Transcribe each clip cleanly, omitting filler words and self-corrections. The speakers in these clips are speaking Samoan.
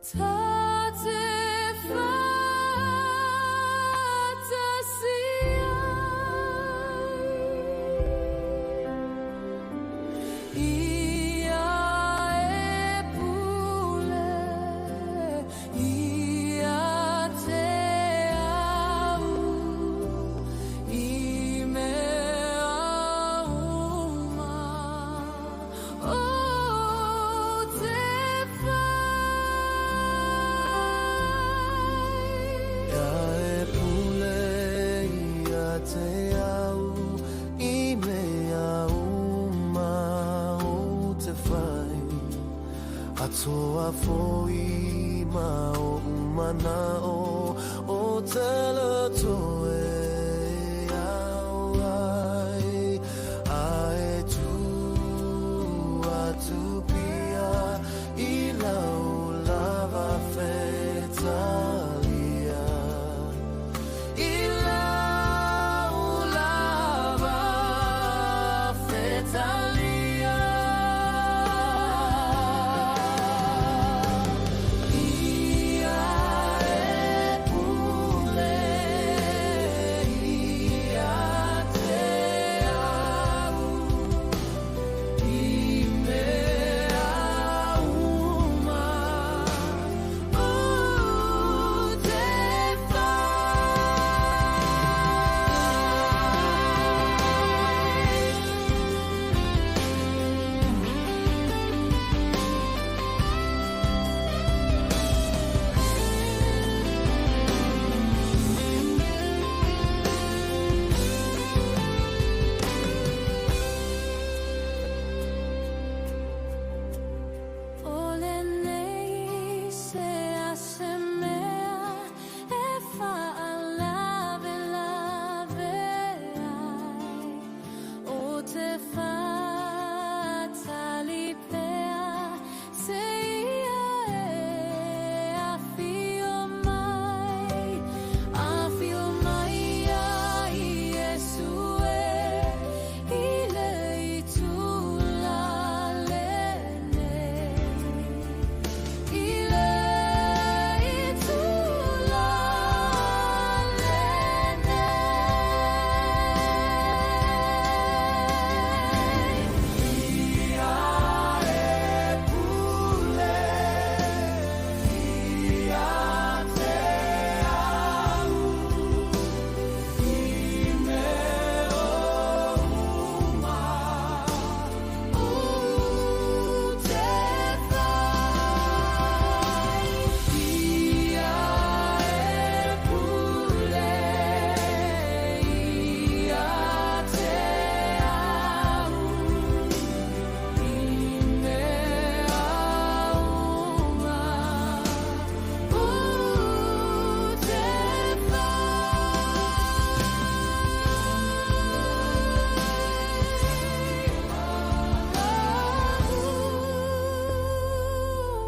Ta te whātasi ai Ia e pule ia te au I mea uma o te whai. Ia e pule ia te au i mea uma o te whai. Atoa foi ma o umana o o te loto e au ai. A e tu atu pia i lau lava fetalia. I lau lava fetalia. Ia e pule ia te au i mea uma o te whai. O lenei se ase mea e faalavelave ai o te whātali pea se ia e awhio mai, awhio mai a Iesu e i le itula lenei. I le itula lenei. Ia e pule ia te au i mea uma O te whai. Ia e pule ia te au i mea uma o te whai.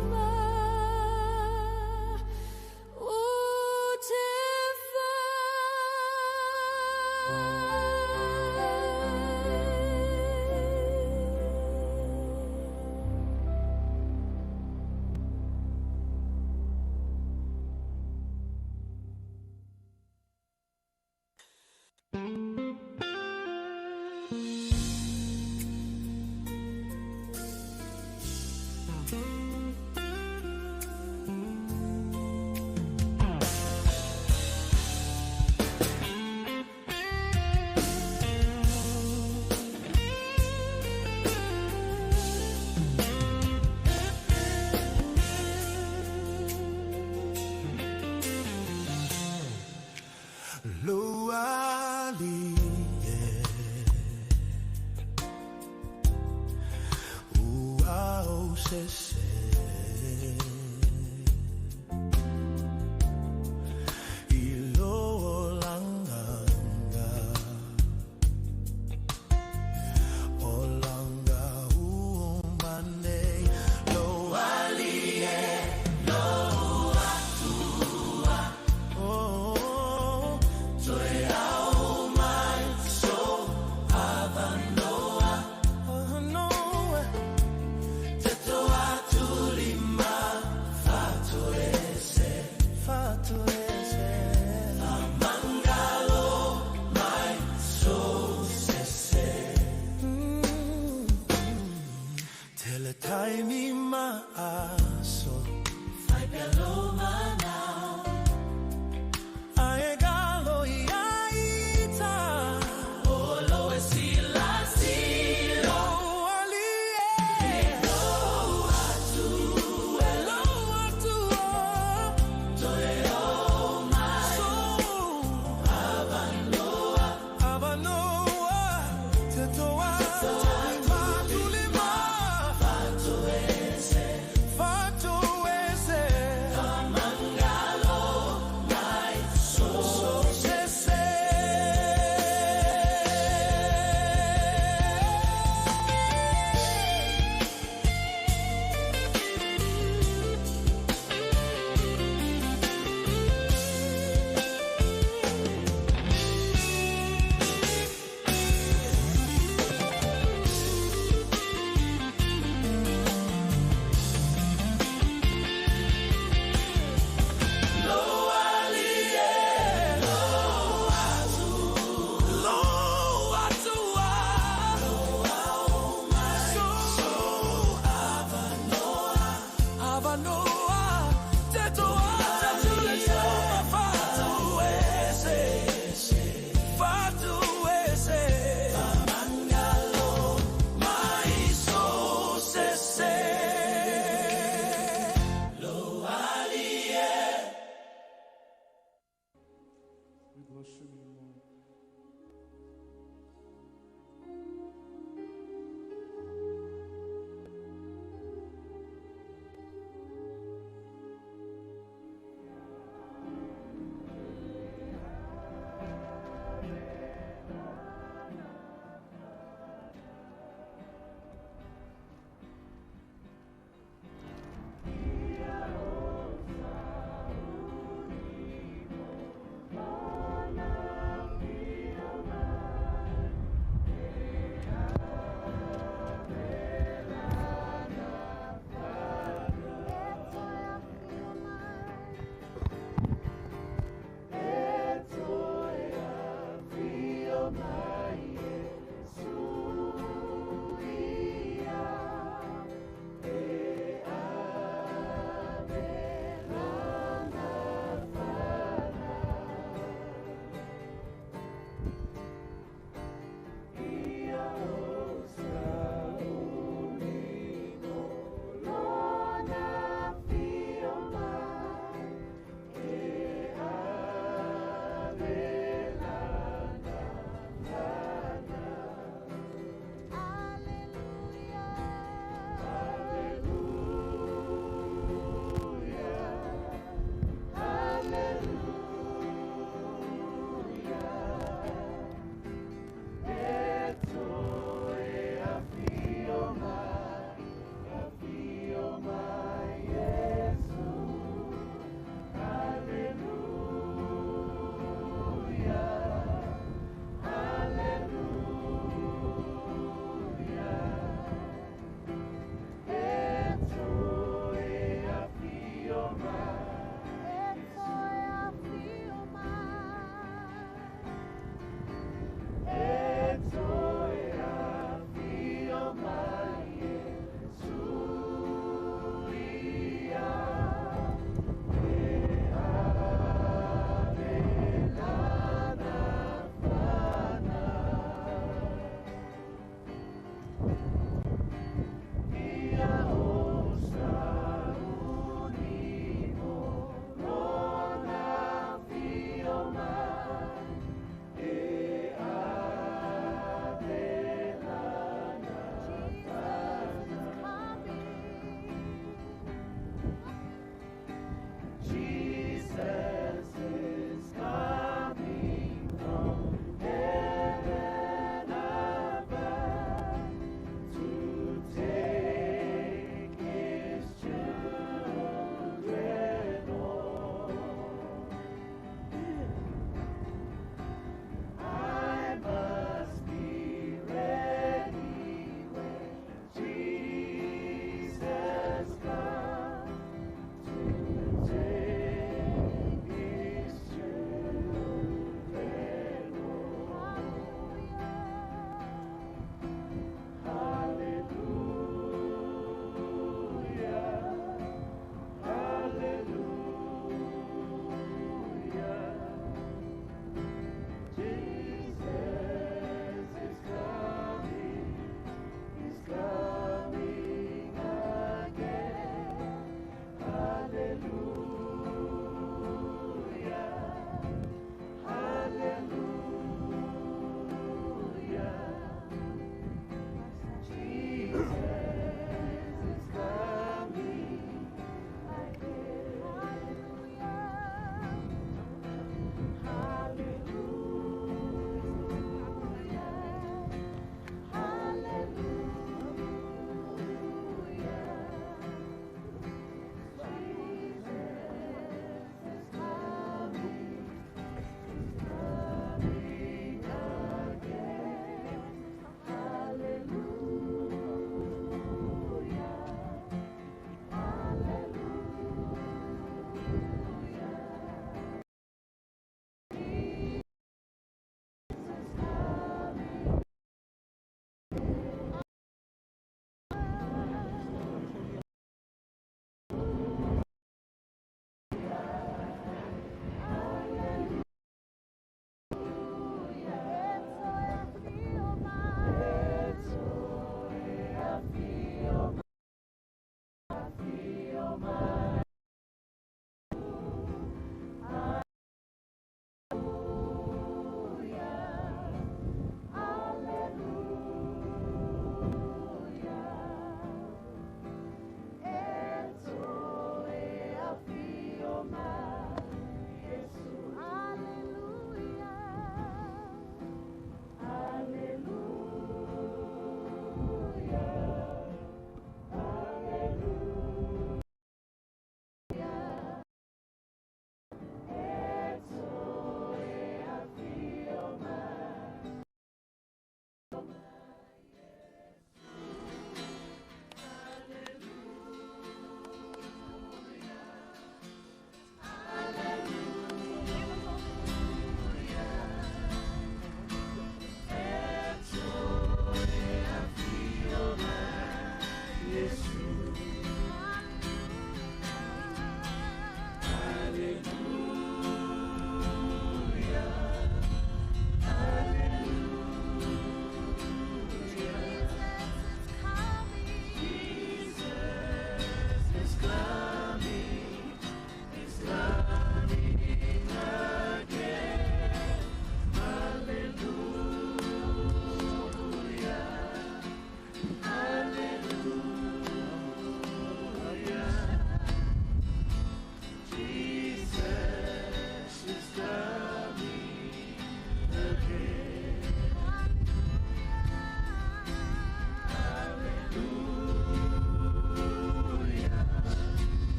Uma o te whai. Lo ali e ua o se se i lo langanga o langa umane lo ali e lo atua oh toe au mai so avanoa. Te toa.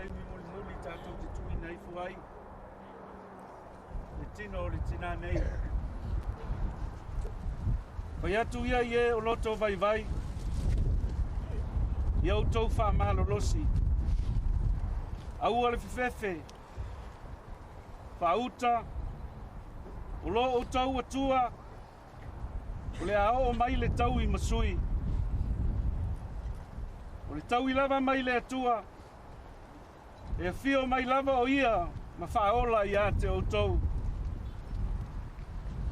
taimi mulimuli tatou te tuuina ifo ai le tino o le tinā nei. Fai atu ia i e o loto vaivai, ia outou faamalolosi. Aua le fefefe, faauta, o lo outou atua, o le a oo mai le taui ma sui. O le taui lava mai le Atua, e afio mai lava o ia ma faaola ia te outou.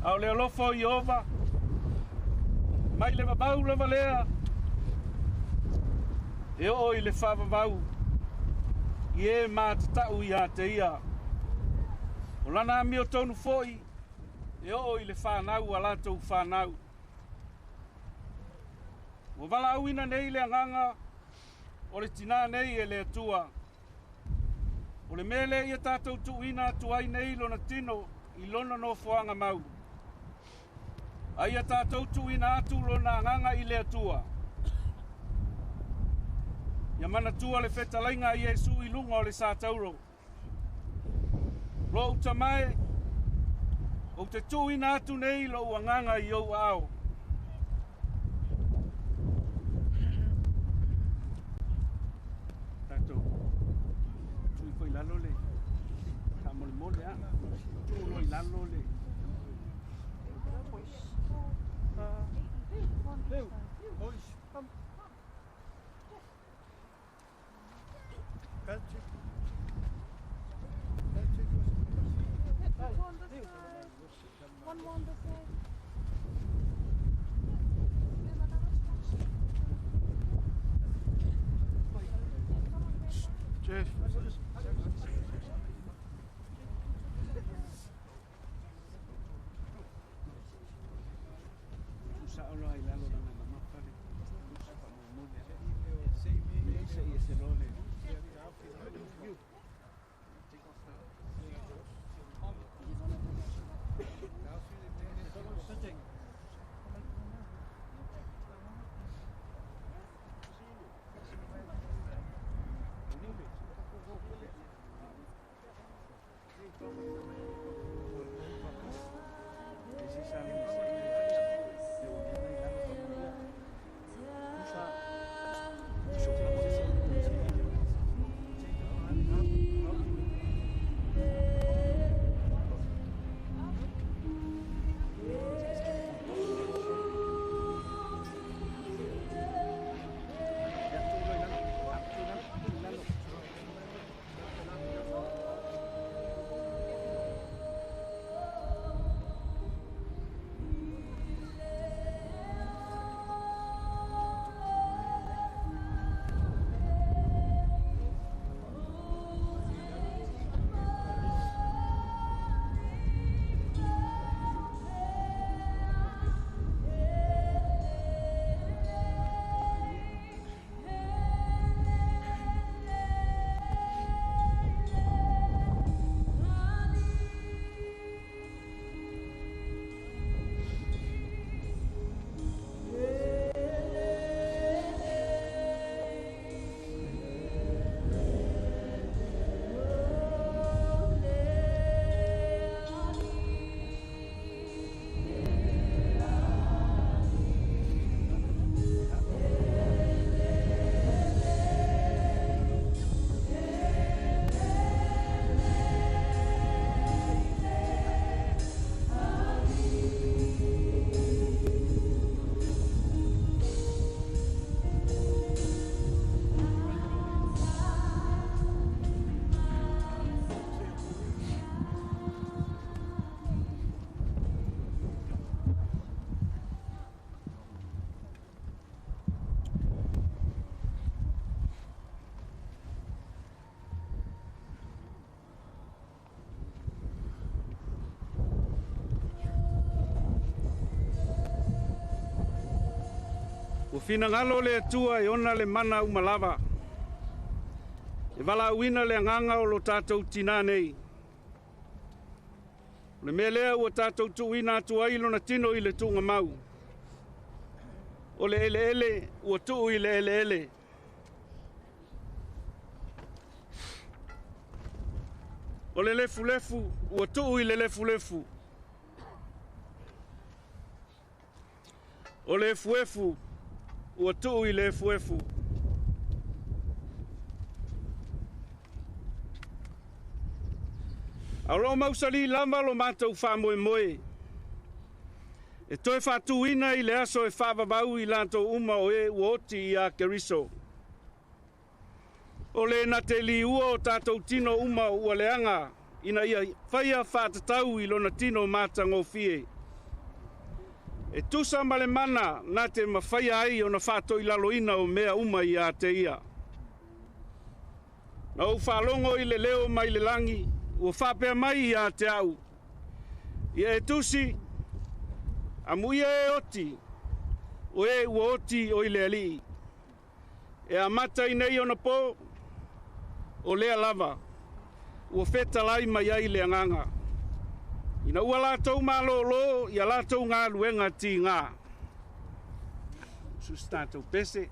A o le alofa o Ieova, mai le vavau lava lea, e oo i le faavavau, i e matatau ia te ia. O lana amiotonu foi, e oo i le fanau a latou fanau. Ua valaauina nei le agaga o le tinā nei e le Atua. O le mea lea ia tatou tuuina atu ai nei lona tino i lona nofoaga mau. A ia tatou tuuina atu lona agaga i le Atua. Ia manatua le fetalaiga a Iesu i luga o le satauro. Lou Tama e, ou te tuuina atu nei lou agaga i ou aao. Tatou tuu ifo i lalo le faamolemole a. Tuu loa i lalo le. Patrick. Patrick was One this side. One more on this side. Jeff. Tuu sao loa i lalo lana mamafa le pusa faamolemole a. Se i ese loa le. E se sa le se i le uagiga i lalo faamolemole. Pusa. Ia, tuu loa i lalo. Tuu i lalo, tuu i lalo. Ua finagalo le Atua e ona le mana uma lava. E valaauina le agaga o lo tatou tinā nei. O le mea lea ua tatou tuuina atu ai lona tino i le tuugamau. O le eleele ua tuu i le eleele. O le lefulefu ua tuu i le lefulefu. O le efuefu ua tuu i le efuefu. A o loo mausali lava lo matou faamoemoe e toe faatuina i le aso e faavavau i latou uma o e ua oti ia Keriso. O le na te liua o tatou tino uma ua leaga ina ia faia faatatau i lona tino matagofie. E tusa ma le mana na te mafaia ai ona faatoilaloina o mea uma ia te ia. Na ou faalogo i le leo mai le lagi, ua faapea mai ia te au, ia e tusi, amuia e oti, o e ua oti o i le alii. E amata i nei ona po, o lea lava, ua fetalai mai ai le agaga. Ina ua latou malōlō ia latou galuega tigā. Susi tatou pese.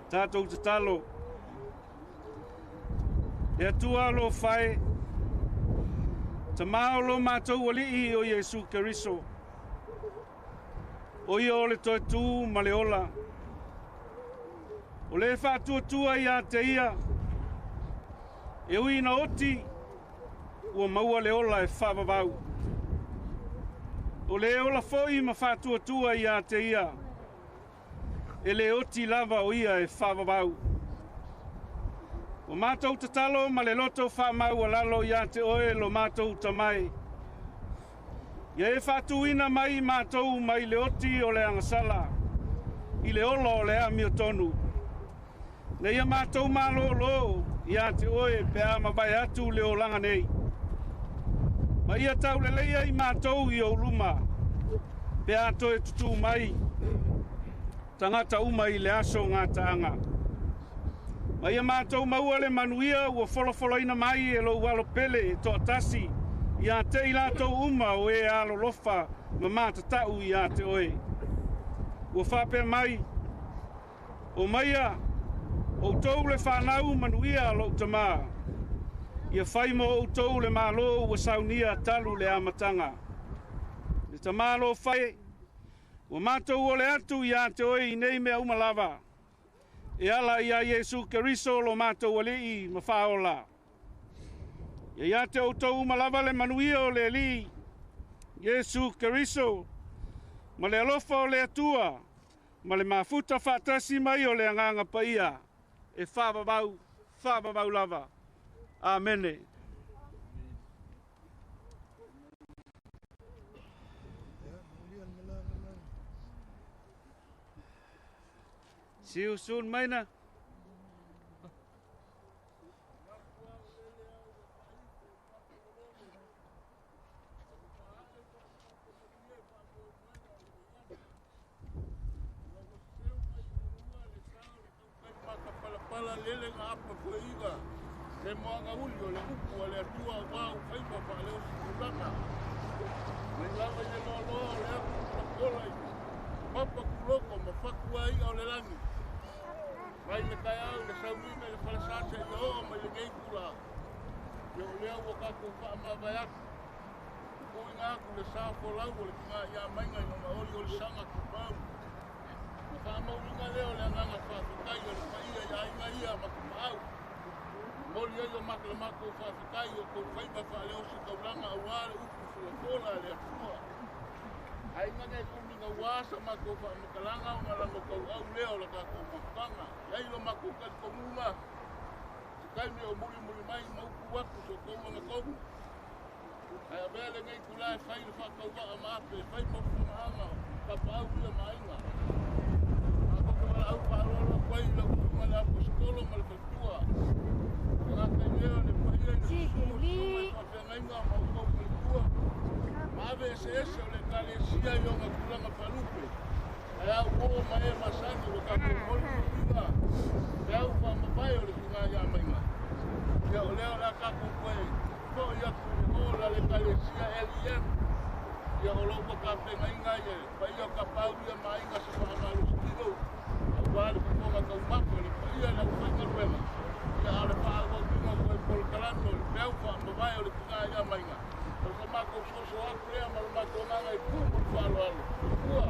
Tatou tatalo. E Atua alofa e, tamā o lo matou alii o Iesu Keriso. O ia o le toe tū ma le ola. O le faatuatua ia te ia, e ui ina oti, ua maua le ola e faavavau. O le ola foi ma faatuatua ia te ia, e le oti lava o ia e faavavau. O matou tatalo ma le loto faamaualalo ia te oe lo matou tamai. Ia e faatuina mai matou mai le oti o le agasala, i le ola o le amiotonu. Na ia matou malōlō ia te oe pe a mavae atu le olaga nei. Ma ia tauleleia i matou i ou luma, pe a toe tutū mai, tagata uma i le aso gataaga. Ma ia matou maua le manuia ua folafolaina mai e lou alo pele e toatasi, ia te i latou uma o e alolofa ma matatau ia te oe. Ua faapea mai, o maia, outou le fanau manuia lou tamā. Ia fai mo outou le malo ua saunia talu le amataga. Le tamā alofa e, ua matou ole atu ia te oe i nei mea uma lava. E ala iā Iesu Keriso lo matou Alii ma Faaola. Ia ia te outou uma lava le manuia o le Alii Iesu Keriso, ma le alofa o le Atua, ma le mafuta faatasi mai o le Agaga Paia, e faavavau, faavavau lava. Amene. See you soon, Maina. Palapala lele na apa foiga le moaga uli o le upu a le Atua aua ou faiva faaleositulaga. Mai lava i le loaloa o le afu polapola i papa kuloko ma fatu ai o le lagi. Mai le taeao i le sauliga i le falesa seia oo mai lenei itula. Ia o lea ua tatou faamavae atu. Tuuina atu le sa folau o le tiga-i-amaiga i lona oliolisaga tumau. Na faamauina lea o le agaga faafetai o le paia i aiga ia ma Tapaau. Momoli ai o le matou faafetai i o tou faiva faaleositaulaga aua le upu folafola a le Atua. Aiga nei tuligaua sa matou faamatalaga ona lago tauau lea o le tatou mafutaga. E i ai lo matou talitonuga, se taimi o mulimuli mai ma upu atu so outou agatonu. Ae avea lenei itula e fai le faatauvaa ma ape e fai ma fofogaaga o Tapaau ia ma aiga. Matou te valaau faaaloalo atu ai i lau Susuga i le Aposetolo ma le faletua. E gata i lea o le paia i le susu o susuga i faafeagaiga ma outou faletua ma ave eseese o le Ekalesia i ona tulaga faalupe. Ae a uo ma e masani ua tatou molimoliga feau faamavae o le tiga-i-amaiga. Ia o lea o le a tatou toe foi atu i le hall a le Ekalesia LEM. Ia o lo o ua tapenaina e le paia o Tapaau ia ma aiga se faamalositino aua le fofoga taumafa o le paia i le aufaigaluega. Ia a o le faaauauina o toe polokalame o le feau faamavae o le tiga-i-amaiga. O sa matou soso atu lea ma lo matou agaga i tumu i le faaaloalo. Soifua.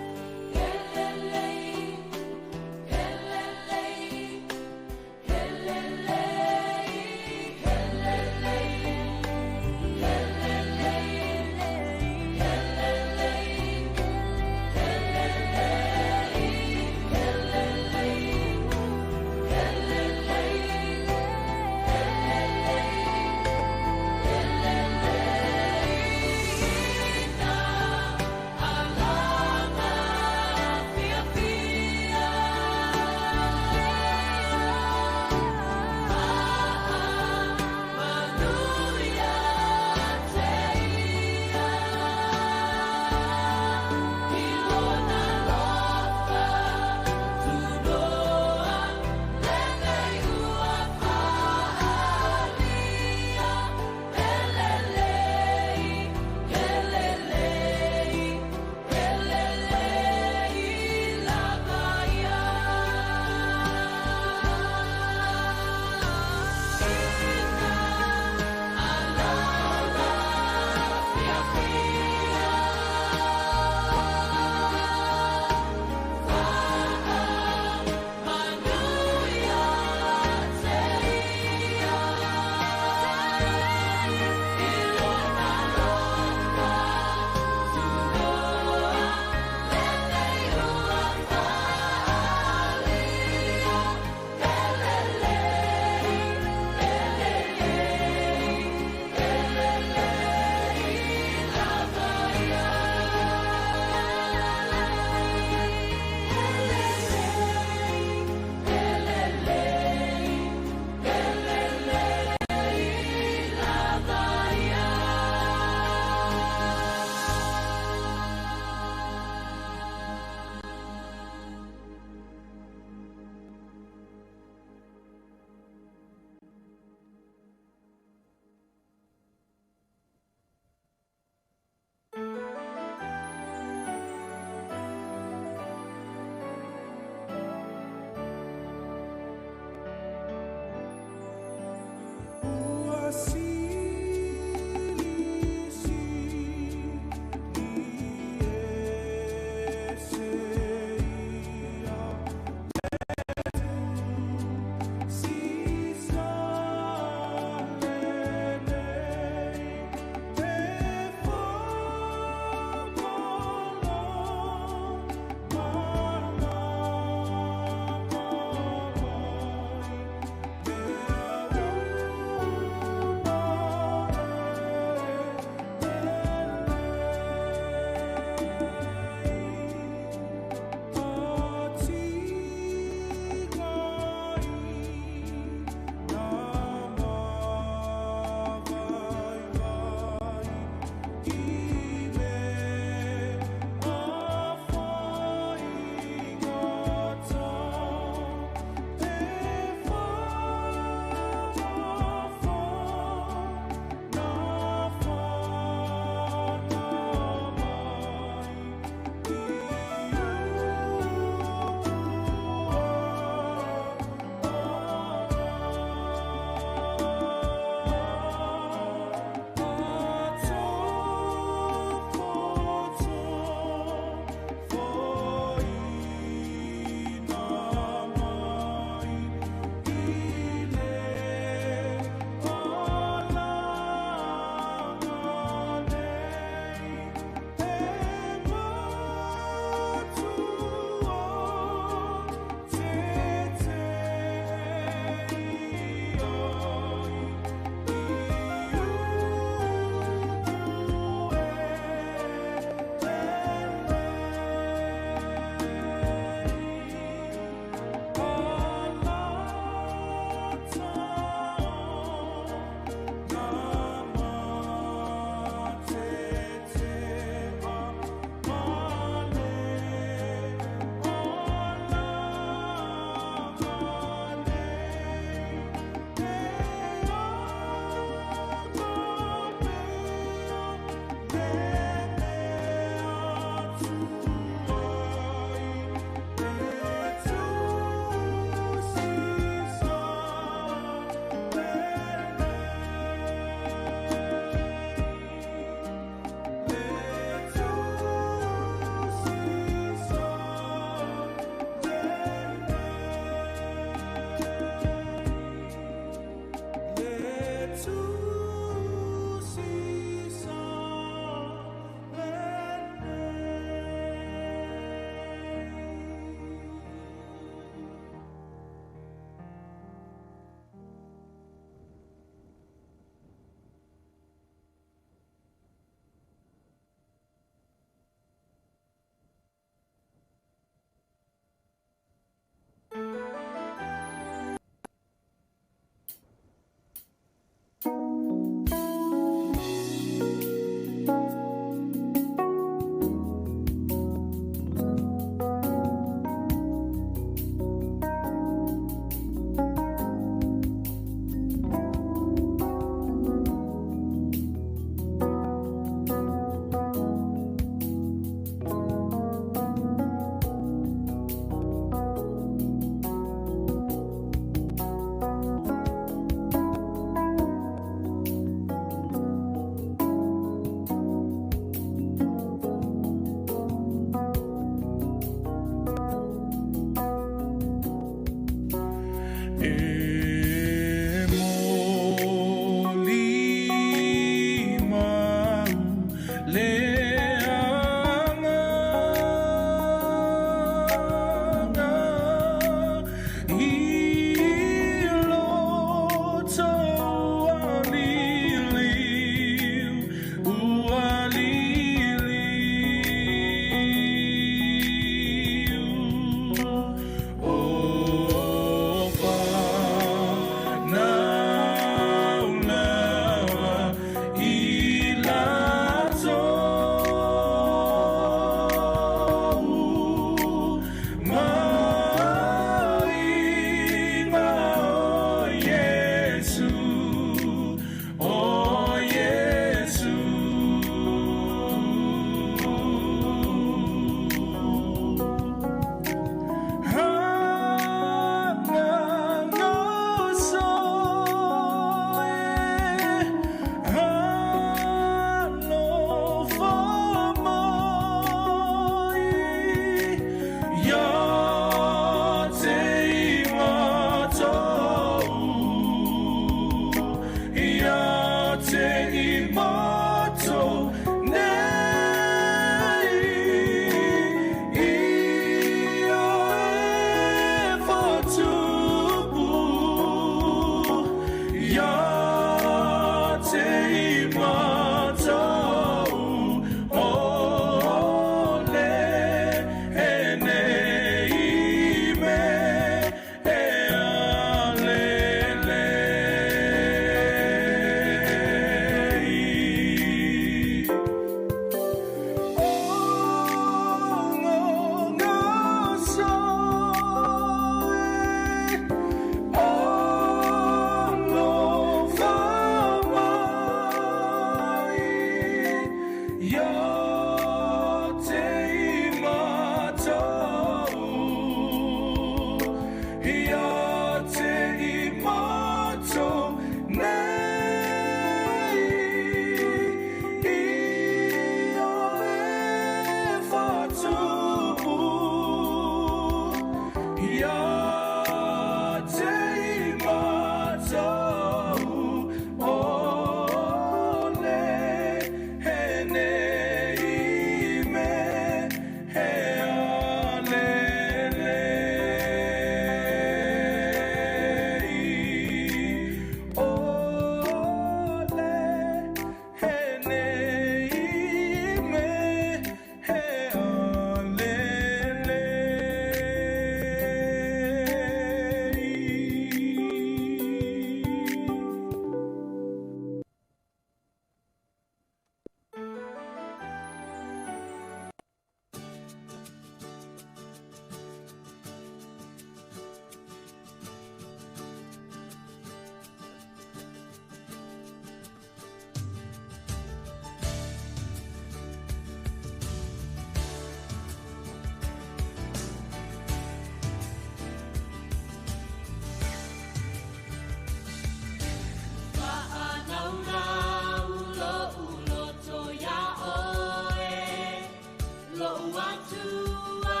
Atua.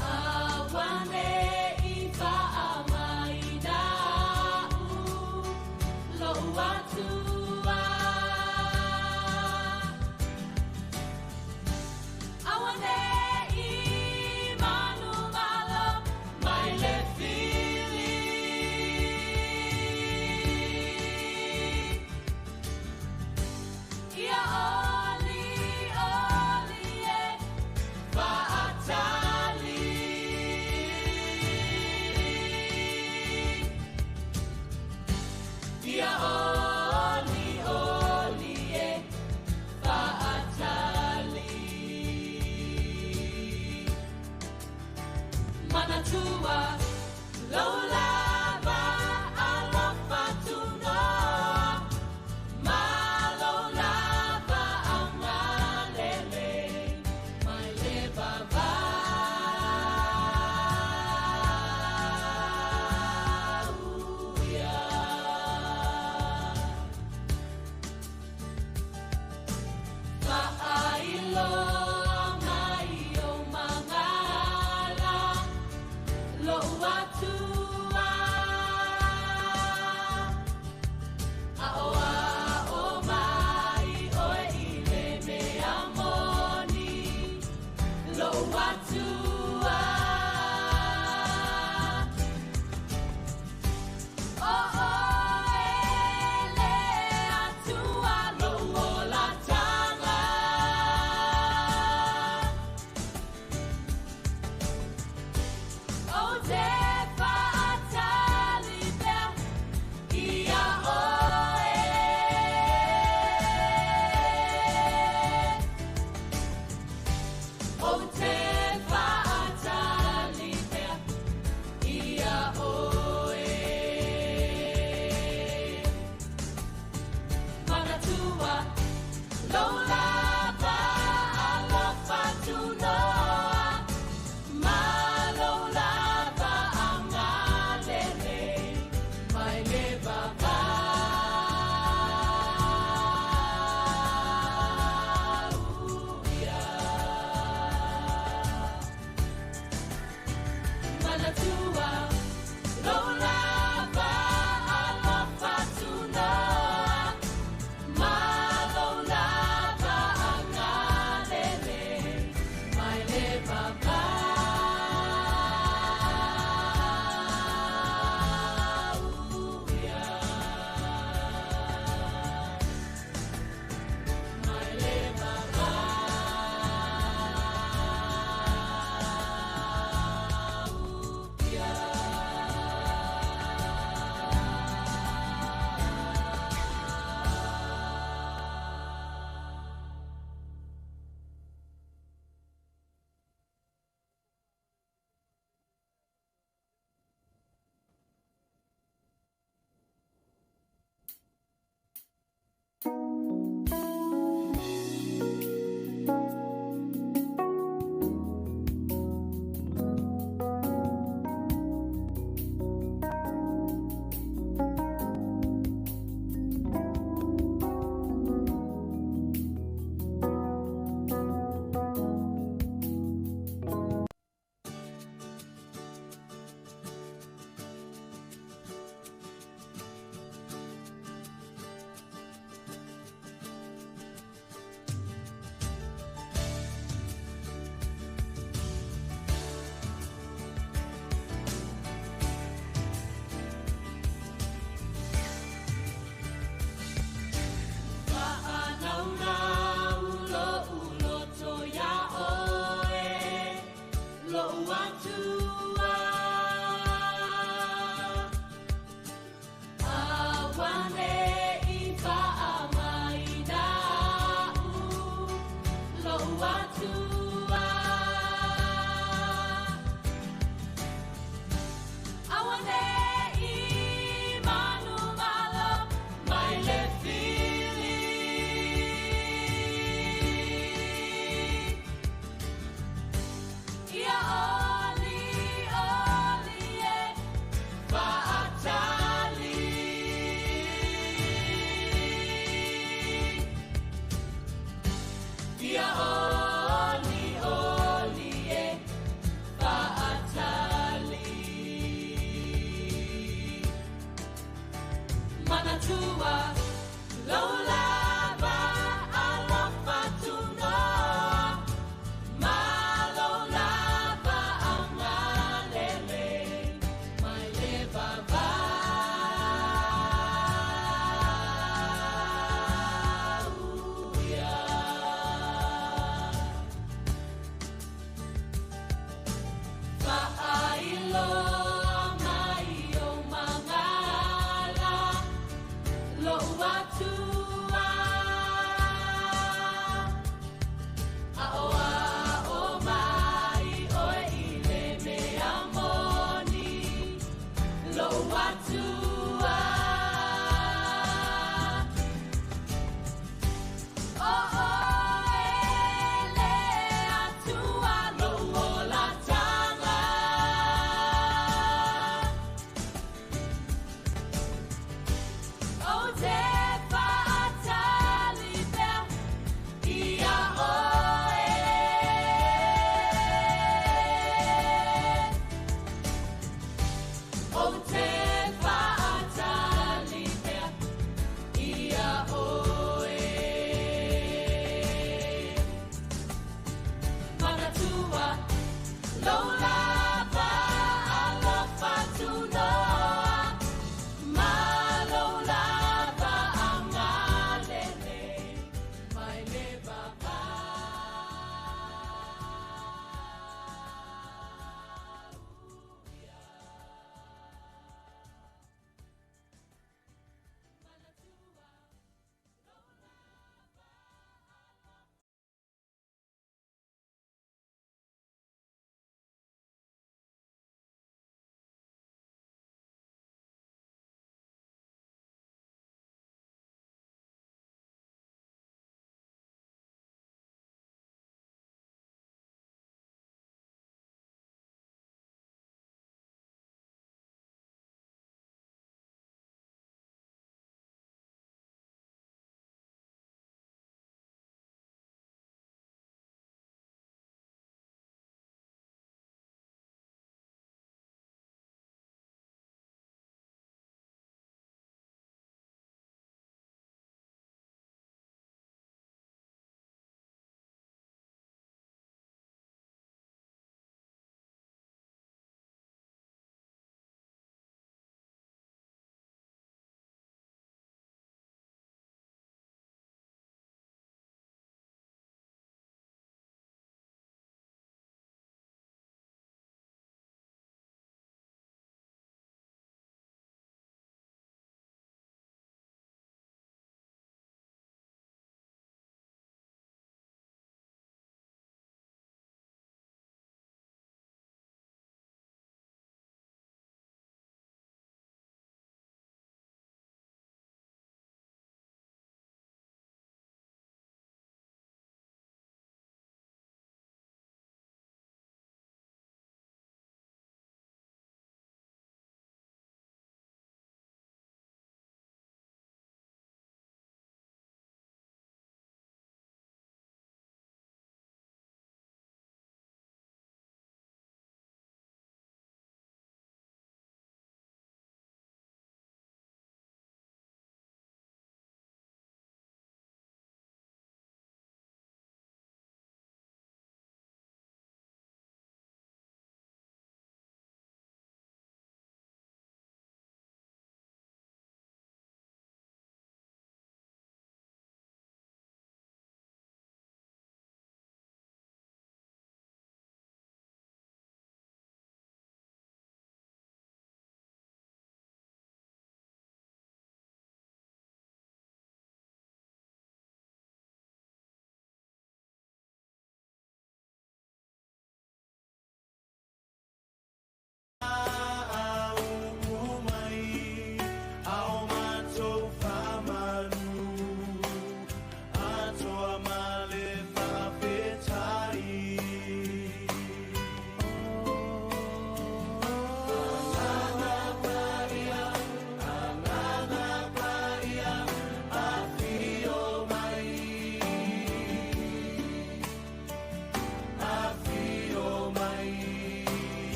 Awane i whaamaina u lo atua. Awane i manu malo mai le fili. Ia oli oli e whaatali. Ia oli oli e whaatali. Manatua lolava alofa tunoa. Malo lava angalele mai le baba. Uia. Fa'ailoa mai o mangala lo'u atua. A'oa'o mai oe i le mea moni lo'u atua. O oe le Atua lo'u olataga. O te whaatali pea ia oe. O te whaatali pea ia oe. Manatua lolava alofa tunoa. Malo lava angalele mai le baba. Uia. Manatua lolava alofa tunoa. Malo lava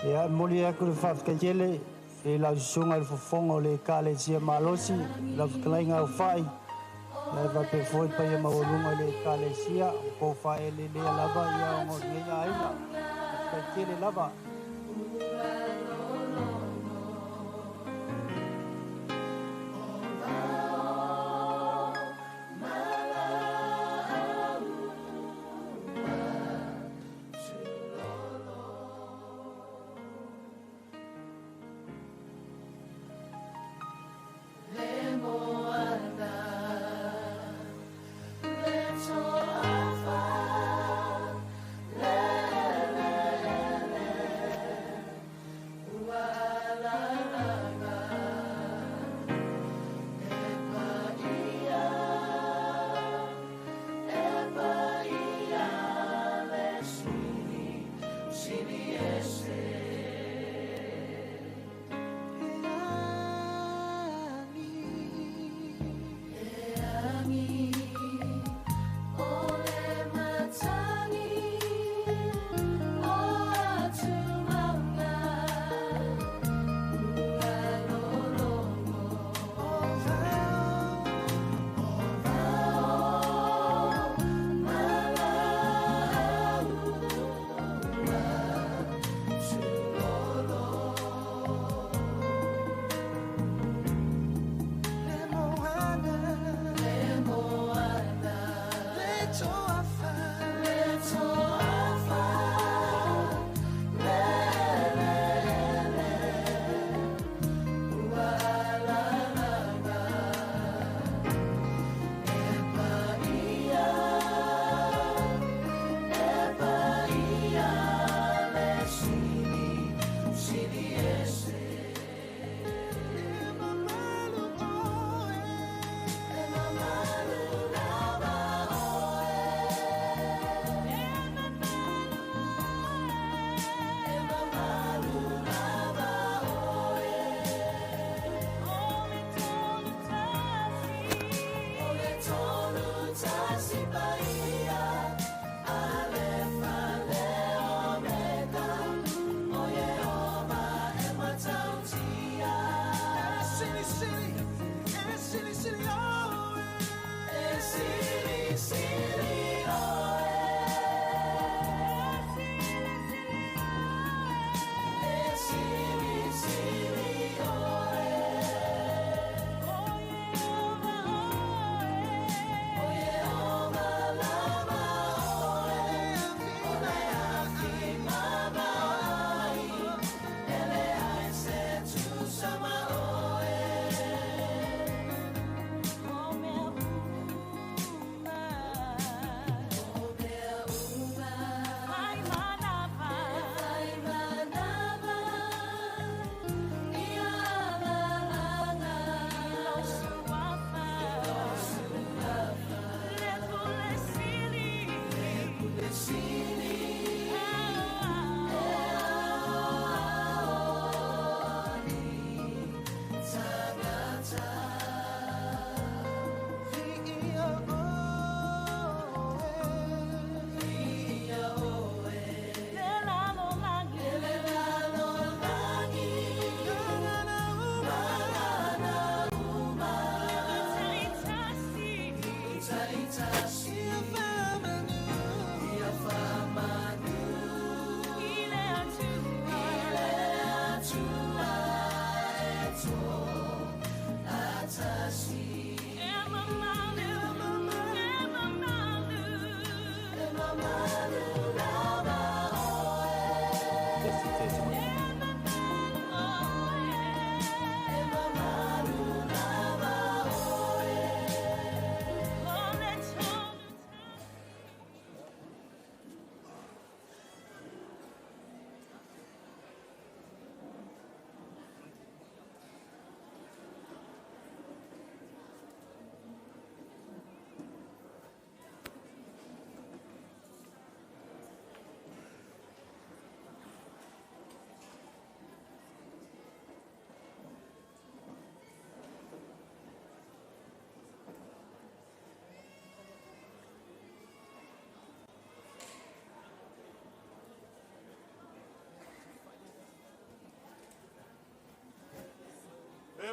Ia momoli atu le faafetai tele i lau susuga i le fofoga o le Ekalesia malosi, lau fetalaiga Aufai, ia faapea foi le paia maualuga i le Ekalesia, ua tou faaeleelea lava ia ona o lenei aiga. Faafetai tele lava.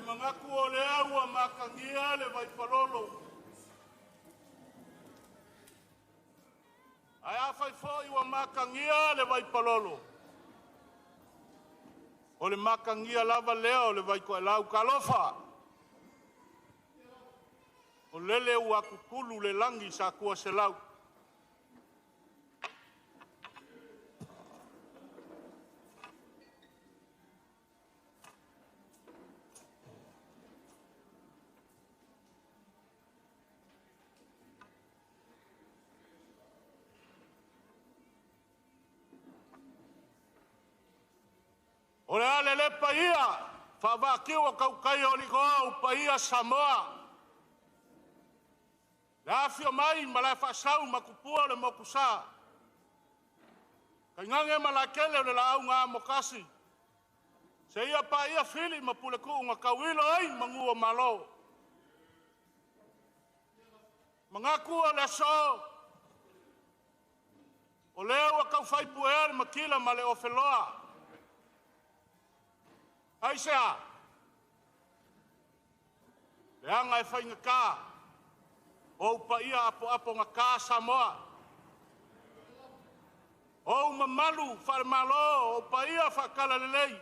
manatu o lea ua matagia le vaipalolo. Ae afai foi ua matagia le vaipalolo, o le matagia lava lea o le vaitoelau. Talofa! O lele ua tutulu le lagi sa Tuaselau. O le a lelei paia faavaatiu o tautai o alii o paia Samoa. Le afio mai Malaefaasau ma tupua o le Motusa. Tainane malaetele o le laau na amotasi, seia paia Fili ma Puletuu na tauilo ai manu o Malo. Manatu o le aso, o lea ua taufai puea le matila ma le ofeloa. Aisea? Leaga e faigata o ou paia apoapogata Samoa, o ou mamalu faale-Malo, o ou paia faale-Talalelei,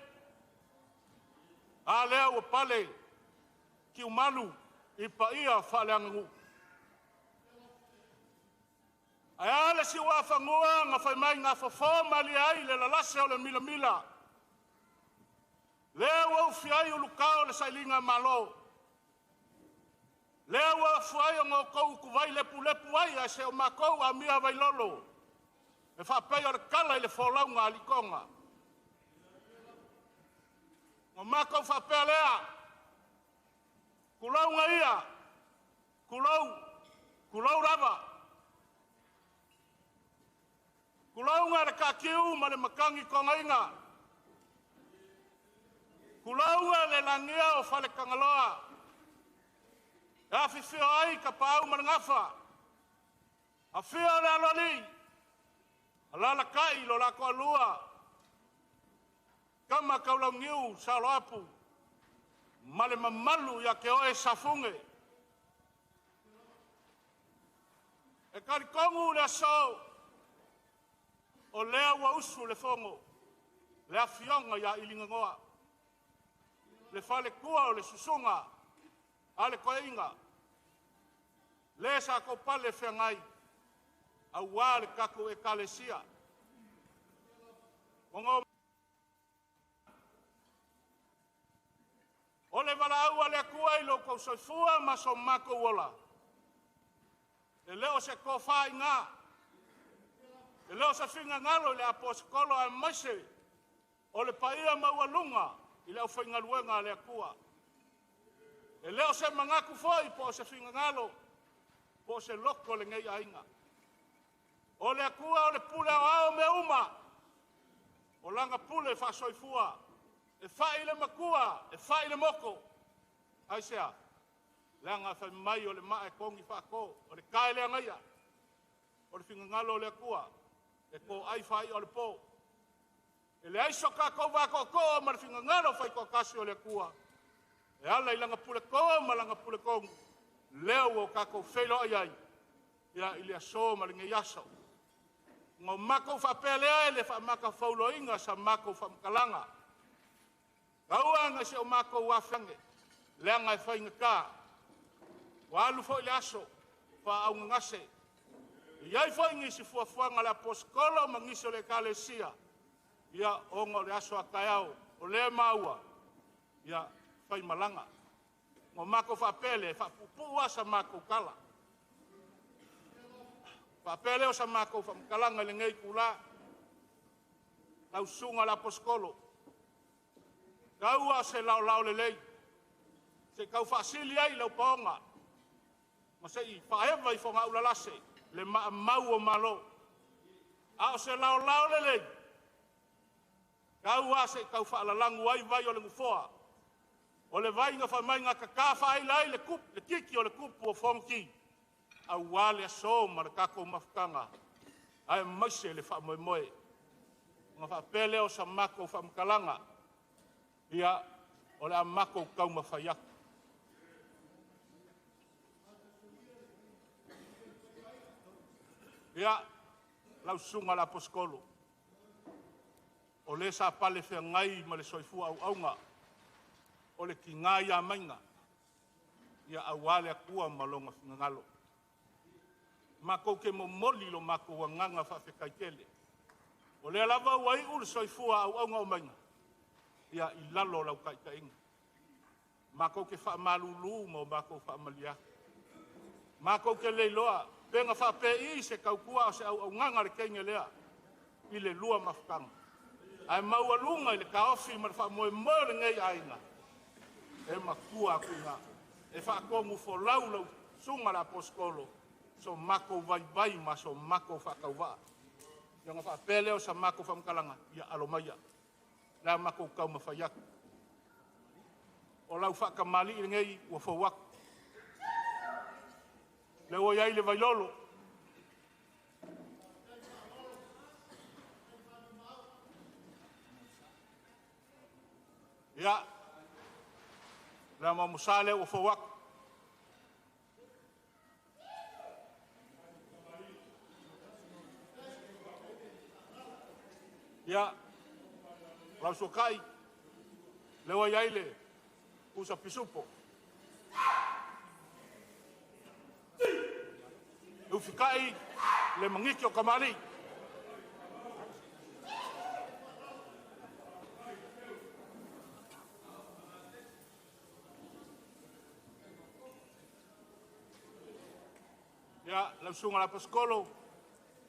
a lea ua pale tiumalu i paia faaleaganuu. Ae a le siuafanua na fai mai na fofo malie ai le lalase o le milamila, lea ua ufi ai ulutao o le sailigamalo, lea ua afua ai ona outou utuvai lepulepu ai ae se'o matou amia vailolo e faapei o le tala i le folauga a alii toga. Ona matou faapea lea, tulouna ia, tulou, tulou lava. Tulouna le taatiu ma le matagi togaina. Tulouna le lagia o Faletagaloa, e afifio ai Tapaau ma le Gafa, afio le Aloalii, alaalatai lo la toalua, Tama Taulauniu Saoloapu ma le mamalu ia te oe Safune. E talitonu le aso, o lea ua usu le fono, le afioga ia Iligamoa, le faletua o le susuga a le toeaina, le sa topale feagai aua le tatou Ekalesia. Ona o le valaau a le Atua i lo outou soifua ma so matou ola, e le o se tofa i ina, e le o se finagalo i le Aposetolo aemaise o le paia maualuga i le aufaigaluega a le Atua. E le o se manatu foi po o se finagalo po o se loto o lenei aiga. O le Atua o le pule aoao o mea uma, o lana pule faasoifua, e fai i le matua, e fai i le moto. Aisea? Leaga fai mai o le maa e togi faato, o le tae le agaia. O le finagalo o le Atua, e toai faai'a o le po. E leai so tatou va tootoo ma le finagalo faitoatasi o le Atua, e ala i lana puleto ma lana puletonu, lea ua tatou feiloai ai ia i le aso ma lenei aso. Ona matou faapea lea e le faamatafauloaina sa matou faamatalaga. Aua ne i se o matou afe ane, leaga e faigata. Ua alu foi le aso faaaaogagase. E i ai foi nisi fuafuaga a le Aposetolo ma nisi o le Ekalesia, ia ona o le aso a taeao, o lea e maua, ia faimalaga. Ona matou faapea lea, e faapuupuu lava sa matou tala. Faapea lea o sa matou faamatalaga i lenei itula, lau susuga i le Aposetolo, tau lava o se laolao lelei, se i tau faasili ai le aupaoga ma se i faaeva i fogaulalase le maamau o Malo. A o se laolao lelei, tau lava se i tau faalalagu ai vai o le Nofoa, o le vai na fai mai na tata faaila ai le titi o le tupu o Fonoti, aua le aso ma le tatou mafutaga, aemaise le faamoemoe. Ona faapea lea o sa matou faamatalaga, ia O le a matou taumafai atu. Ia, lau susuga i le Aposetolo, o le sa palefeagai ma le soifua auauna, o le tiga ia maiga, ia aua le Atua ma Lona finagalo. Matou te momoli lo matou agaga faafetai tele, o lea lava ua iu le soifua auauna o Maiga, ia i lalo o lau taitaiga. Matou te faamalulu ma o matou faamalie atu. Matou te le iloa pe na faapei se tautua a o se auaunaga a le teine lea i le lua mafutaga. Ae maualuga i le taofi ma le faamoemoe o lenei aiga, e matua atu i ina. E faatonufolau lau susuga i le Aposetolo, so matou vaivai ma so matou faatauvaa. Ia ona faapea lea o sa matou faamatalaga, ia alo maia, o le a matou taumafai atu. O lau faatamalii lenei ua fou atu. Lea ua i ai le vailolo. Ia, le amoamosa lea ua fou atu. Ia, lau suakai, lea ua i ai le pusa pisupo. E ufikai le magiti o tamalii. Ia, lau susuga i le Aposetolo,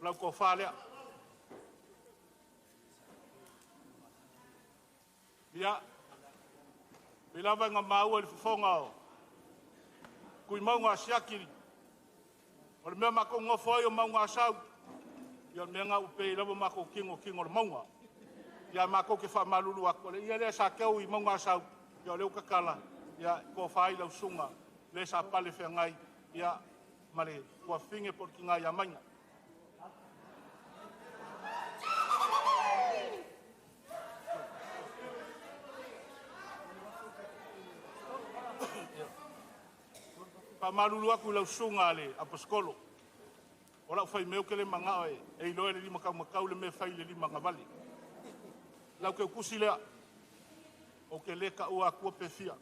lau tofa lea. Ia, pei lava ina maua i le fofoga o Tuimauga siaki, o le mea matou nofo ai o Mauga Asau, ia o le mea lena ua pei lava o matou tino o tino o le mauga. Ia matou te faamalulu atu, o le ia lea sa teu i Mauga Asau, ia o lea ua tatala, ia tofa ai lau susuga, le sa pale feagai, ia ma le tuafafine po o le tina ia Maiga. Faamalulu atu i lau susuga i le Aposetolo, o lau faimea ou te le manao e iloa e le lima taumatau le mea e fai i le lima agavale. Lau teutusi lea, ou te le taua atua pe fia.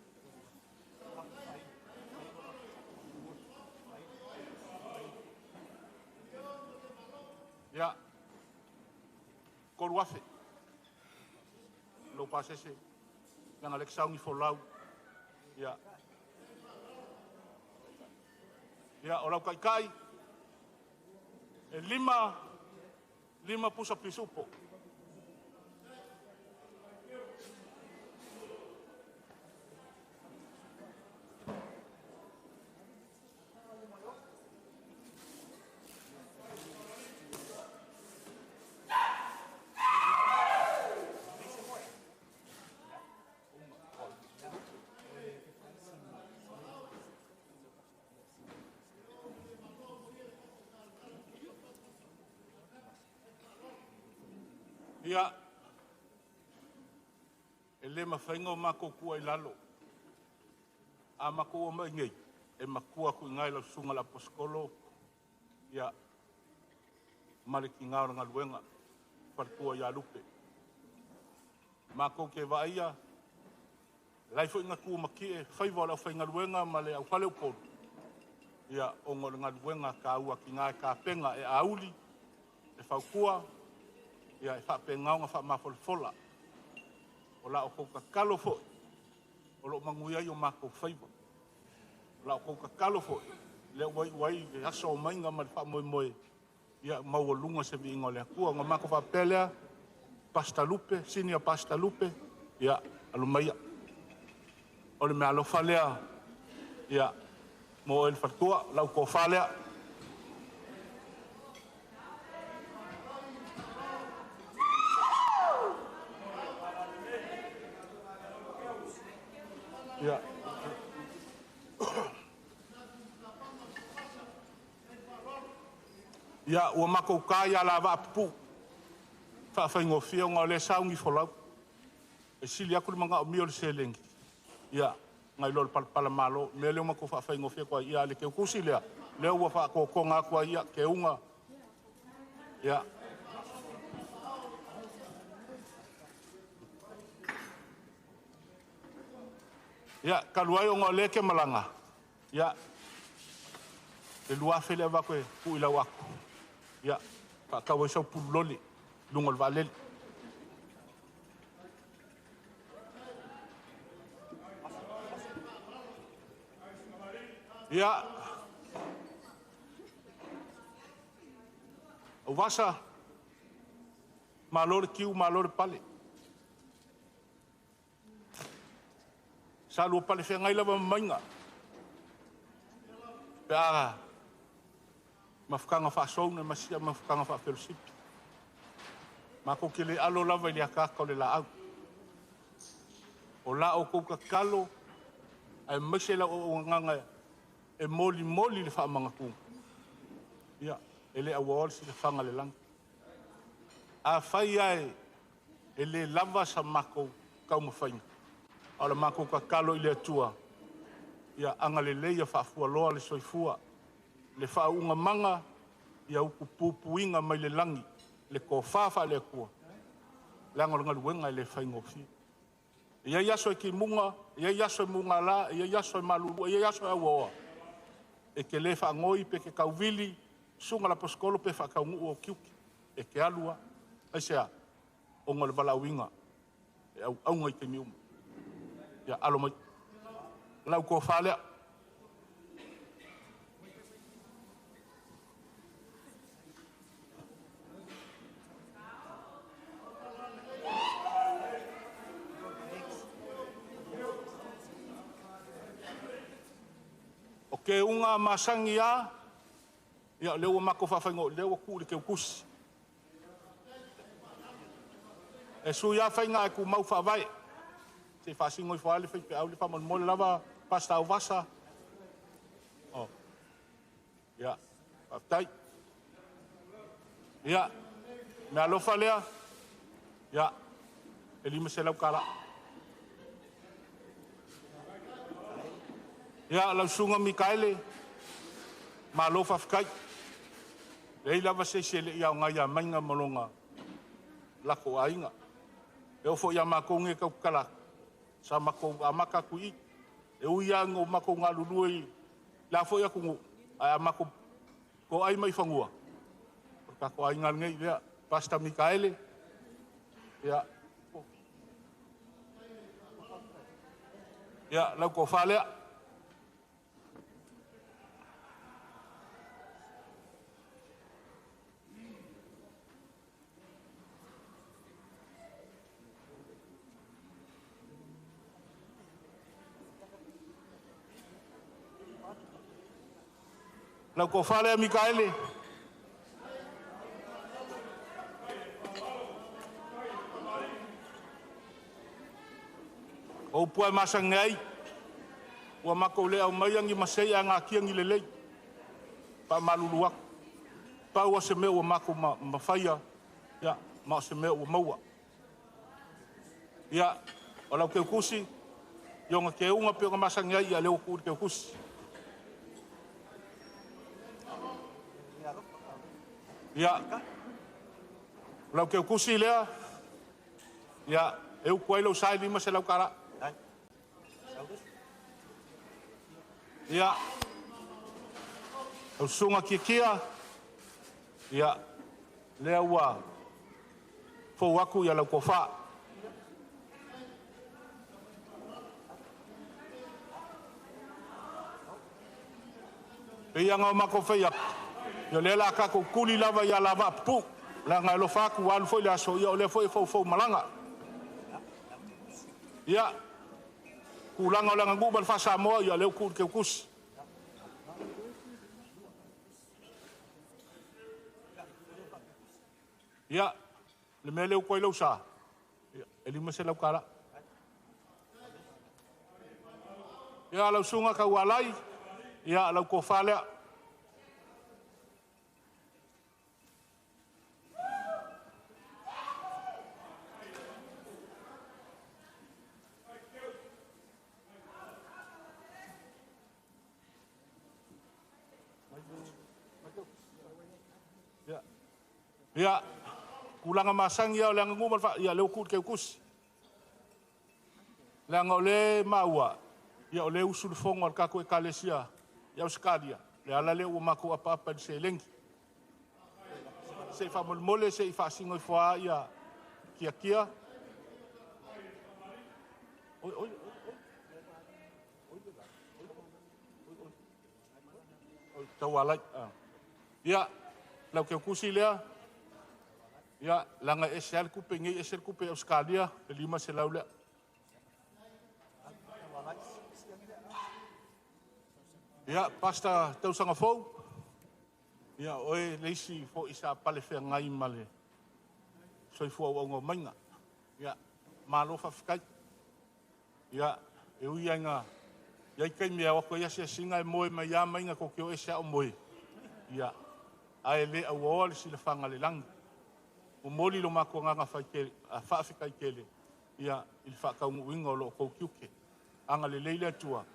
Ia, 3,000 lou pasese, leaga o lea e te sauni folau. Ia, ia o lau taitai, e 5 pusa pisupo. Ia, e le mafai ona matou tuua i lalo. A matou omai nei, e matua atu i ina i lau susuga i le Aposetolo, ia, ma le tina o le galuega, faletua ia Lupe. Matou te vaaia, lai foi na tu matie faiva o le aufaigaluega ma le aufale Upolu, ia, ona o le galuega taua a tina e tapena, e auli, e fautua, ia, e faapena ona faamafolafola. O la outou tatalo foi, o lo o manuia ai o matou faiva. O la outou tatalo foi, lea ua iu ai le aso o Maiga ma le faamoemoe, ia maualuga se viiga o le Atua. Ona matou faapea lea, Pastor Lupe, Senior Pastor Lupe, ia, alu maia. O le meaalofa lea, ia, mo oe le faletua, lau tofa lea. Ia. Ia, ua matou ta ia lavaa pupuu, faafaigofie ona o lea e sauni folau. E sili atu le manaomia o le seleni. Ia, nai lo le palapala malo, mea lea ua matou faafaigofie atu ai, ia le keukusi lea, lea ua faatotoga atu ai, ia, keuga, ia. Ia, talu ai ona o lea e te malaga, ia, le 2,000 lea avatu e tuu i lau atu, ia, faatau ai sau pululoli i luga o le vaalele. Ia, Auvasa, malo le tiu, malo le pale. Sa lua pale feagai lava ma maiga pe a mafutaga faasou ma sia mafutaga faafelosipi. Matou te le alo lava i le ataata o le laau. O la outou tatalo aemaise lau auaunaga e molimoli le faamanatuga, ia, e le auaoa le silafaga a le lagi. Afai lava e le lava sa matou taumafaiga, a o le matou tatalo i le Atua, ia agalelei ia faafualoa le soifua, le faauuga maga, ia utupupuina mai le lagi le tofa faale-Atua, leaga o le galuega e le faigofie. E i ai aso e timuga, e i ai aso e mugala, e i ai aso e malulu, e i ai aso e auaoa, e te le faanoi pe te tauvili, susuga i le Aposetolo pe faataunuu ou tiute, e te alu lava. Aisea? Ona o le valaauina e auauna i taimi uma. Ia alo mai. O lau tofa lea. O keuga masani lava, ia o lea ua matou faafaigo, lea ua tuu i le keukusi. E sui lava faiga ae tumau faavae. Se i faasino ifo lava le faifeau le faamolemole lava Pastor Auvasa. Oh. Ia, faafetai. Ia, mea alofa lea, ia, e $500. Ia, lau susuga Mikaele, malo faafetai. Leai lava se isi e le i aoga ia Maiga ma lona lako aiga. E oo foi ia matou nei e tau tatala atu, sa matou amata atu i i. E ui lava ina matou galulue i la foi atunuu, ae a matou toai mai i fanua, o le tatou aiga lenei, lea, Pastor Mikaele, ia, ia, lau tofa lea. Lau tofa lea Mikaele. O upu e masani ai, ua matou le aumaia ni masei ae natia ni lelei. Faamalulu atu. Pau o se mea ua matou mafaia, ia, ma o se mea ua maua. Ia, o lau keukusi, i ona keuga pe ona masani ai, ia lea ua tuu i le keukusi. Ia, o lau keukusi lea, ia, e utu ai lau sa e $500. Ia, lau susuga Tiatia, ia, lea ua fou atu ia lau tofa. Pei ona o matou fai atu, ia o lea o le a tatou tuli lava i alavaa pupuu, leaga e alofa atu ua alu foi le aso, ia o lea foi e foufou malaga. Ia, tulaga o le aganuu ma le faa-Samoa, ia o lea ua tuu i le keukusi. Ia, le mea lea ua toe lau sa, ia, e $500. Ia, lau susuga Taualai, ia, lau tofa lea. Ia, kulaga masagi ia o le aganuu ma le ia lea ua tuu i le teutusi. Leaga o lea e maua, ia o lea e usu le fono a le tatou Ekalesia i Ausetalia, le ala lea ua matou apaapa i le seleni. Se i faamolemole se i faasino ifo lava ia tiatia. Oi, oi, oi, oi, taualai. Ia, lau teutusi lea, ia, leaga e ese lava le tupe i inei ese le tupe i Ausetalia, le 500 lea. Ia, Pastor Tausaga Fou, ia oe le isi foi sa palefeagai ma le soifua auauna o Maiga. Ia, malo faafetai. Ia, e ui lava ina i ai taimi e ao atu ai asiasiga e moe mai lava Maiga tou te o ese lava o moe. Ia, ae le auaoa le silafaga a le lagi. Momoli lo matou agaga faafetai tele ia i le faataunuuina o lo outou tiute. Agalelei le Atua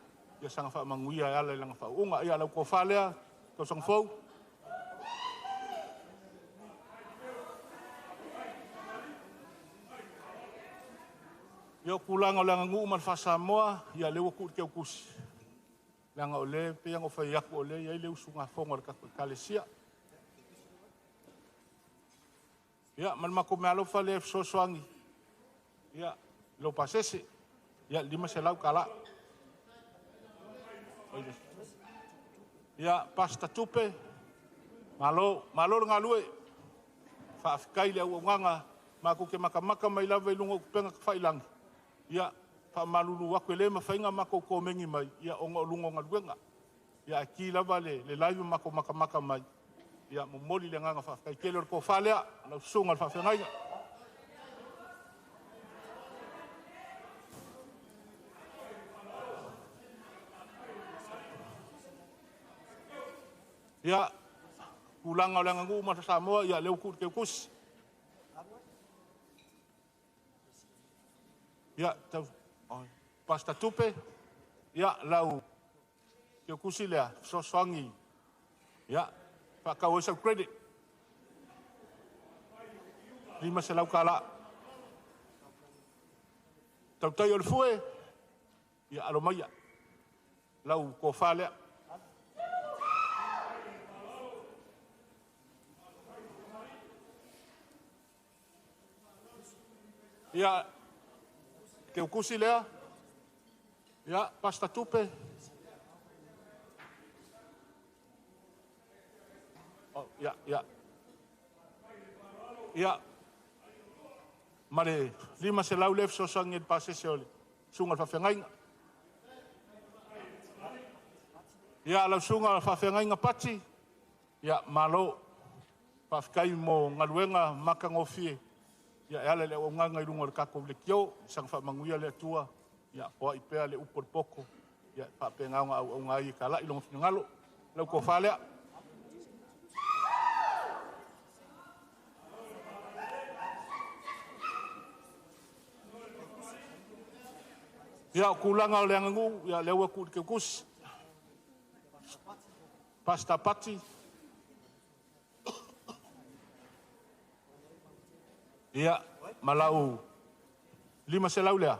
ia saga faamanuia e ala i lana faauuga. Ia lau tofa lea, tausaga fou. Ia o tulaga o le aganuu ma le faa-Samoa, ia lea ua tuu i le teutusi. Leaga o lea e pei ona ou fai atu o lea e i ai le usugafono a le tatou Ekalesia. Ia ma le matou meaalofa lea e fesoasoani ia i lou pasese, ia $500. Ia, Pastor Tupe, malo, malo le galue. Faafetai i le auaunaga, matou te matamata mai lava i luga o upega tafailagi. Ia, faamalulu atu e le mafai ona matou komeni mai ia ona o luga o galuega. Ia ae ki lava le live ma matou matamata mai. Ia momoli le agaga faafetai tele o le tofa lea, lau susuga i le faafeagaiga. Ia, tulaga o le aganuu ma le Samoa, ia lea ua tuu i le teutusi. Ia, tau, Pastor Tupe, ia lau teutusi lea, fesoasoani, ia, faatau ai sau credit. $500. Tautai o le fue, ia alo maia, lau tofa lea. Ia, teutusi lea, ia, Pastor Tupe. Oh, ia, ia. Ia, ma le 500 lea fesoasoani i le pasese o le susuga i le faafeagaiga. Ia, lau susuga i le faafeagaiga Pati, ia, malo. Faafetai mo galuega matagofie ia e ala i le auaunaga i luga o le tatou leitio. Saga faamanuia le Atua, ia foai pea le upu a le poto, ia faapena ona auauna ai e talai lona finagalo. Lau tofa lea. Ia, o tulaga o le aganuu, ia lea ua tuu i le teutusi. Pastor Pati. Ia, ma lau 500 lea,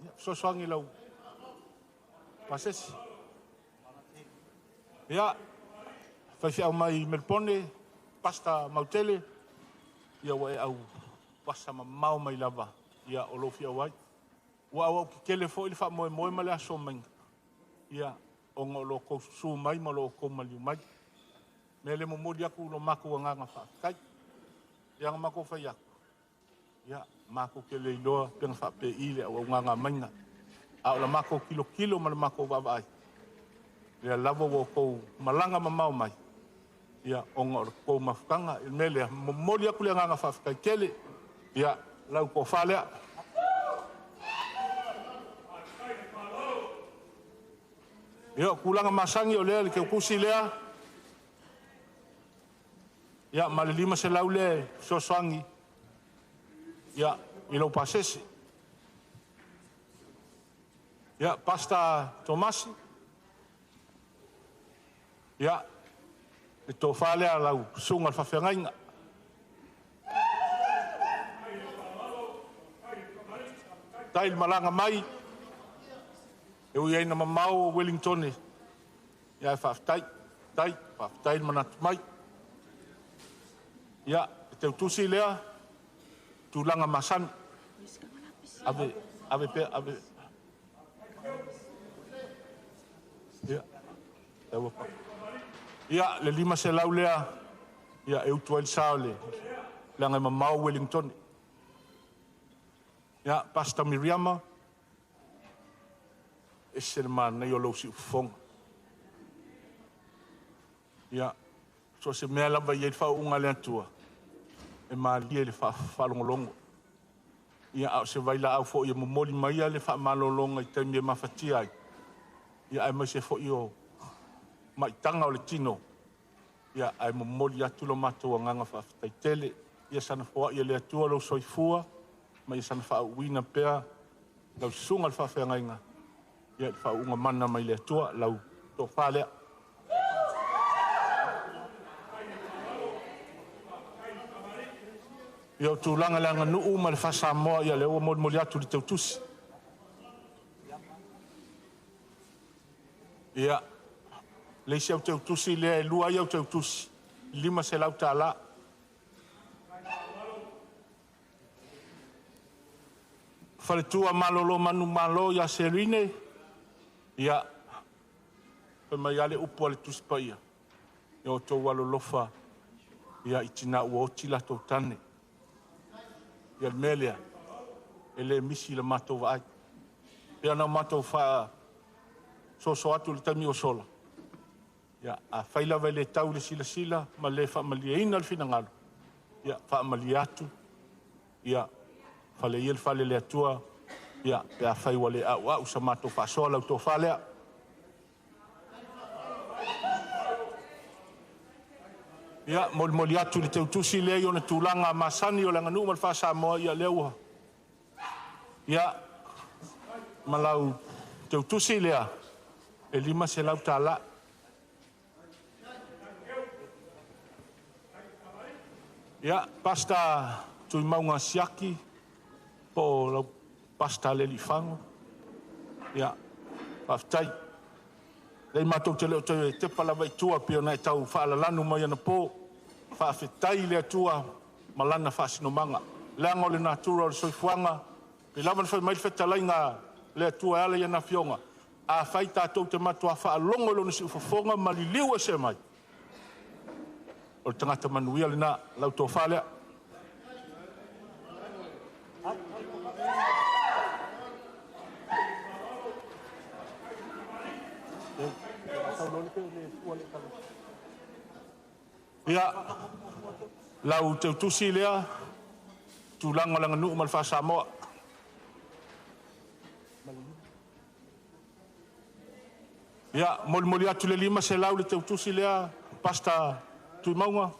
ia, fesoasoani i lau pasese. Ia, faifeau mai Melepone, Pastor Mautele, ia ua e au vasa mamao mai lava, ia o lou fiau ai. Ua auau tetele foi le faamoemoe ma le aso maiga, ia, ona o lo outou susu mai ma lo outou maliu mai. Mea le momoli atu lo matou agaga faafetai. Ia na matou fai atu, ia, matou te le iloa pe na faapei le auaunaga maiga. A o la matou tilotilo ma le matou vaavaai, lea lava ua outou malaga mamao mai, ia, ona o le tou mafutaga. I le mea lea, momoli atu le agaga faafetai tele, ia, lau tofa lea. Ia, o tulaga masani o lea le teutusi lea, ia, ma le 500 lea e fesoasoani, ia, i lou pasese. Ia, Pastor Tomasi, ia, le tofa lea a lau susuga i le faafeagaiga. Faafetai le malaga mai, e ui ai ina mamao Wellington, ia ae faafetai, faafetai, faafetai le manatu mai. Ia, le teutusi lea, tulaga masani. Ave, ave pea, ave. Ia, ia le 500 lea, ia e utu ai le sa o le leaga e mamao Wellington. Ia, Pastor Miriama, ese le manaia o lou siufofoga. Ia, so o se mea lava e i ai le faauuga a le Atua, e malie i le faalogologo. Ia, a o se vailaau foi e momoli maia le faamalologa i taimi e mafatia ai, ia aemaise foi o maitaga o le tino, ia ae momoli atu lo matou agaga faafetai tele. Ia saga foai e le Atua lou soifua ma ia saga faauuina pea lau susuga i le faafeagaiga ia i le faauuga mana mai le Atua lau tofa lea. Ia o tulaga i le aganuu ma le faa-Samoa, ia lea ua molimoli atu i le teutusi. Ia, le isi au teutusi lea e lua ai au teutusi, $500. Faletua malolo manumalo ia Serine, ia, fai mai lava le upu a le Tusi Paia, ia outou alolofa ia i tina ua oti latou tane. Ia le mea lea, e le misi i le matou vaai. Pei ona matou faasoso atu i le taimi ua sola, ia afai lava e le tau i le silasila ma le faamalieina le finagalo, ia faamalie atu, ia fale ia le fale o le Atua, ia pe afai ua le auau sa matou faasoa lau tofa lea. Ia, molimoli atu i le teutusi lea i ona tulaga masani o le aganuu ma le faa-Samoa, ia lea ua, ia, ma lau teutusi lea e $500. Ia, Pastor Tuimauga Siaki, po o lau Pastor Aleliifago, ia, faafetai. Leai matou te le o toe tepa lava i tua pei ona e tau faalalanu mai anapo. Faafetai i le Atua ma Lana faasinomaga. Leaga o le natura o le soifuaga, pei lava ona fai mai le fetalaiga a le Atua e ala i ana afioga, afai tatou te matua faalogo i Lona siufofoga ma liliu ese mai, o le tagata manuia lena, lau tofa lea. Ia, lau teutusi lea, tulaga o le aganuu ma le faa-Samoa. Ia, molimoli atu le 500 le teutusi lea, Pastor Tuimauga.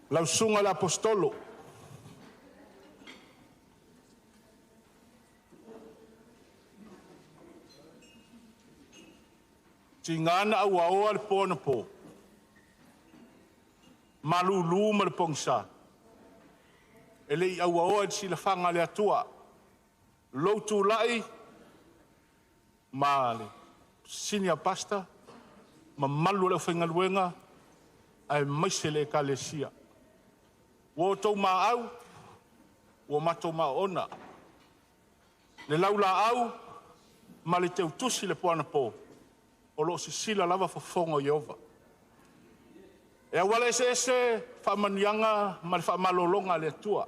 Lau susuga i le Aposetolo, tiga na auaoa le po anapo, malulu ma le pogisa, e le i auaoa i le silafaga a le Atua lou tulai ma le senior pastor, mamalu o le aufaigaluega, aemaise le Ekalesia. Ua outou maau, ua matou maoona, le laulaau ma le teutusi i le po anapo, o lo o sisila lava fofoga o Ieova. E auala eseese faamanuiaga ma le faamalologa a le Atua.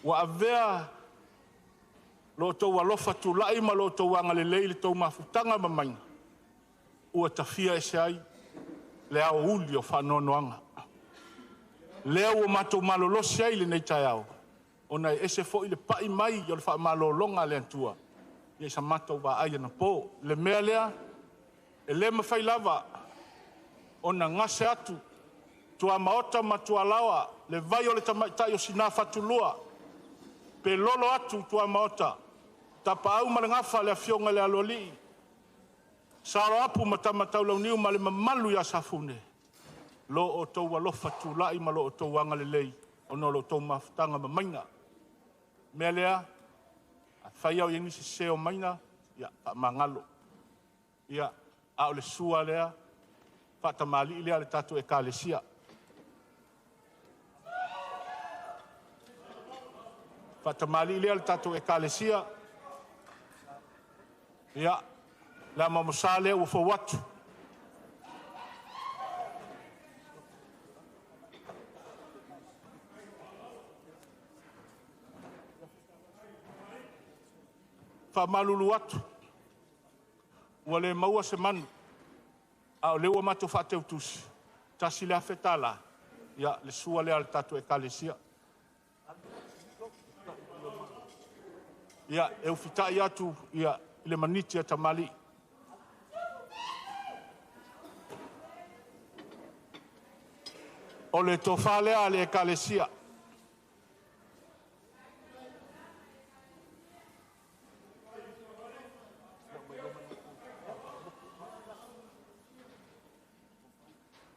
Ua avea lo outou alofa tulai ma lo outou agalelei i le tou mafutaga ma maiga, ua tafia ese ai le aoauli o faanoanoaga. Lea ua matou malolosi ai i lenei taeao, ona e ese foi le pai mai o le faamalologa a le Atua i sa matou vaai anapo. Le mea lea, e le mafai lava ona gase atu tuamaota ma tualaoa le vai o le tamaitai o Sinafatulua, pe lolo atu tuamaota, Tapaau ma le Gafa, le afioga i le Aloalii, Saoloapu ma Tama Taulauniu ma le mamalu ia Safune. Lo outou alofa tulai ma lo outou agalelei ona o lo outou mafutaga mamaina. Mea lea, afai au i ai nisi sese o maina, ia faamagalo. Ia, a o le sua lea, faatamalii lea a le tatou Ekalesia. Faatamalii lea a le tatou Ekalesia. Ia, le amo sa lea ua fou atu. Faamalulu atu, ua le maua se manu, a o lea ua matou faateutusi, $1,000, ia le sua lea a le tatou Ekalesia. Ia, e ufitai atu ia, i le maniti a tamalii. O le tofa lea a le Ekalesia.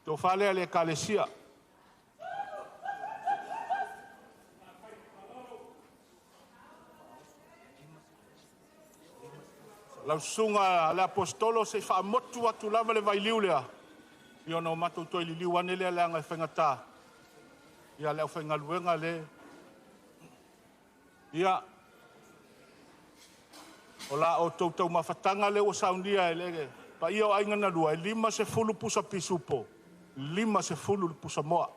Tofa lea a le Ekalesia. Lau susuga le Aposetolo se i faamotu atu lava le vailiu lea, ia ona o matou toe liliu ane lea leaga e faigata ia le aufaigaluega le. Ia, o la outou taumafataga lea ua saunia e le paia o aiga na lua, e 50 pusa pisupo, 50 le pusa moa.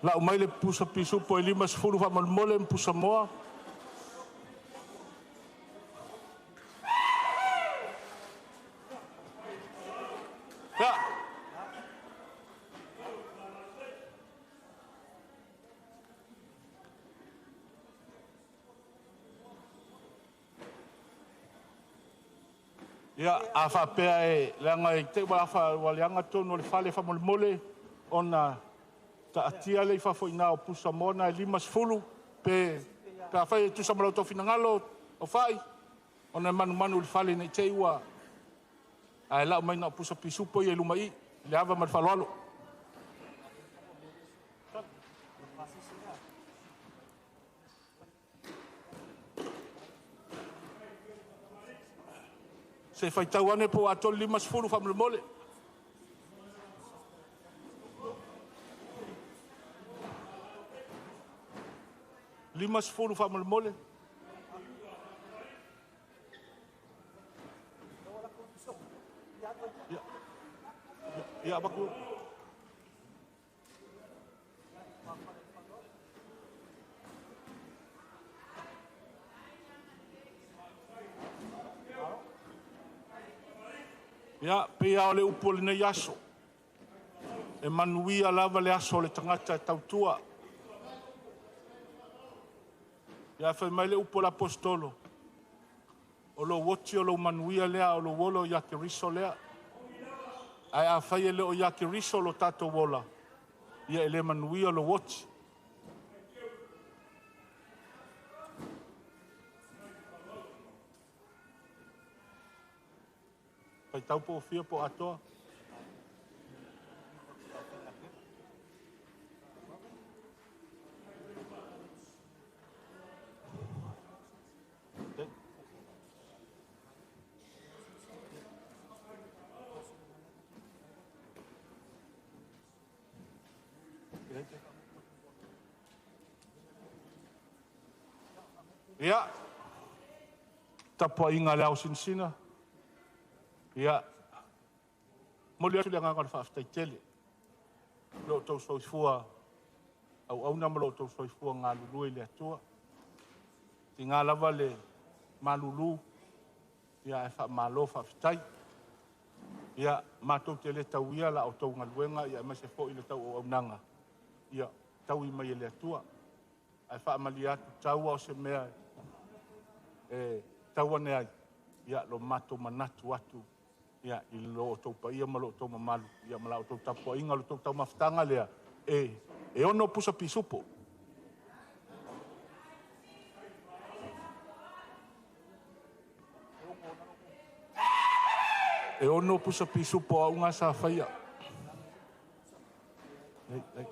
Lau mai le pusa pisupo e 50 faamolemole ma pusa moa. Ia, Ia, a faapea e leaga i te i ua leaga totonu o le fale faamolemole ona taatia lea i fafo i ina o pusa moa na e 50 pe afai e tusa ma lo outou finagalo o fai ona e manumanu i le fale ne i te i ua ae lau mai na o pusa pisupo ia i luma i i le ava ma le faaaloalo. Se i faitau ane po ua atoa le 50 faamolemole. 50 faamolemole. Ia, ia avatu. Ia, pei lava o le upu o lenei aso, e manuia lava le aso o le tagata e tautua. Ia fai mai le upu a le Aposetolo, o lou oti o lou manuia lea, a o lou ola o ia Keriso lea. Ae afai e le o ia Keriso lo tatou ola, ia e le manuia lou oti. Faitau po o fia po o atoa. Ia, tapuaiga a le ao sinasina. Ia, momoli atu le agaga o le faafetai tele i lo outou soifua auauna ma lo outou soifua galulue i le Atua. E tiga lava le malulu, ae faamalo faafetai. Ia, matou te le tauia la outou galuega aemaise foi le tauauaunaga, ia taui mai e le Atua. Ae faamalie atu, tau lava o se mea e tau ane ai, ia lo matou manatu atu ia, i lo outou paia ma lo outou mamalu, ia ma la outou tapuaiga, lo outou taumafataga lea, e 6 pusa pisupo. E 6 pusa pisupo au ngā sa whaia. Ei.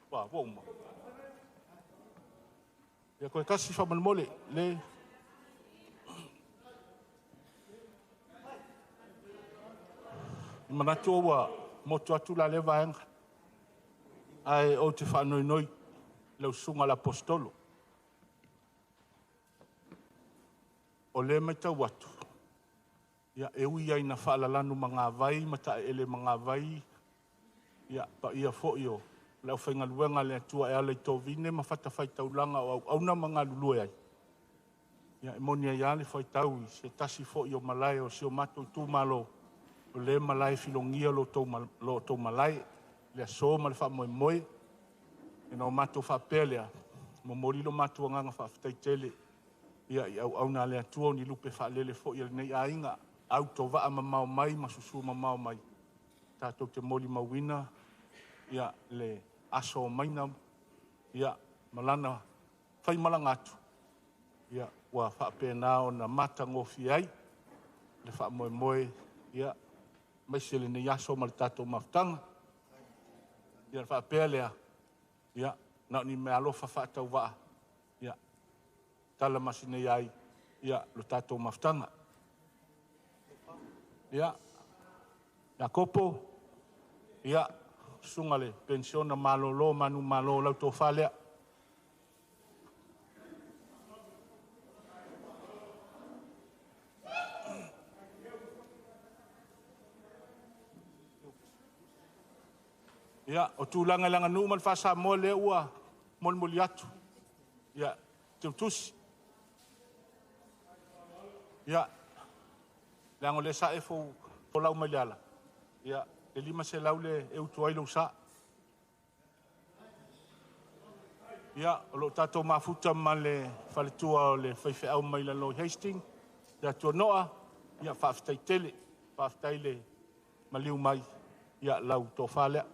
Wā, wā uma. Ia koe kasi whamanomole, le. I manatu ua motu atu la le vaenga. Ai o te whaanoinoi lau sunga la apostolo. O le mai tau atu. Ia e ui ai na whaalalanu mga vai, mata e ele mga vai. Ia pa ia fo io. Lau whaingaluenga le atua e ala i tō vine ma whata whaitaulanga o au auna mga lulue ai. Ia e moni ai ale whaitau i se tasi fo io malae o si o matou tū malo. O le malae filongia lo tō malae. Le aso ma le wha moe moe. E na o matou whapelea. Mo morilo matou nganga whawhitai tele. Ia i au auna le atua ni lupe whaalele fo ia nei ainga. Au tō waa mamao mai, masusu mamao mai. Tātou te moli mauina. Ia le aso o maina. Ia malana whai malanga atu. Ia ua whaapena o na mata ngofi ai. Le wha moe moe. Ia maise le nei aso ma le tātou mafutanga. Ia le whaapea lea. Ia na ni me alofa whaatau waa. Ia tala masine ai. Ia lo tātou mafutanga. Ia Iakopo. Ia sunga le pensiona malolo manu malo lau tō whalea. Ia, o tūlanga langa nuu ma le whasamoa le ua molimoli atu. Ia, teutusi. Ia, leango le sa e fou lau mai le ala. Ia, le 5 se lau le e utu ai lau sa. Ia, o lo tātou mafuta ma le faletua o le whaiwheau mai la loi Hastings. Ia tua noa, ia whaaftai tele, whaaftai le maliu mai. Ia, lau tō whalea.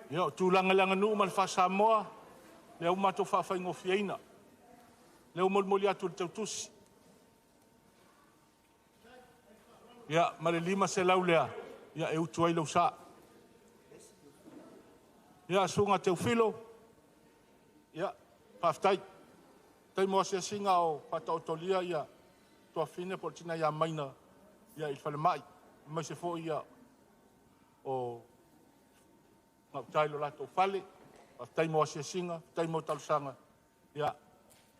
Ia, o tūlanga langa nuu ma le whasamoa, le au matou whaawhaingofiaina. Le au molimoli atu le tautusi. Ia, ma le 5 se lau lea, ia e utu ai lau sa. Ia, sunga Teofilo, ia, whaaftai. Tai mo asiasinga o whataotolia, ia, tuafine po tina ia maina, ia, i whale mai. Mai se fo ia, o ngau tai lo latou fale, whaftai mo asiasinga, whaftai mo talusanga, ia,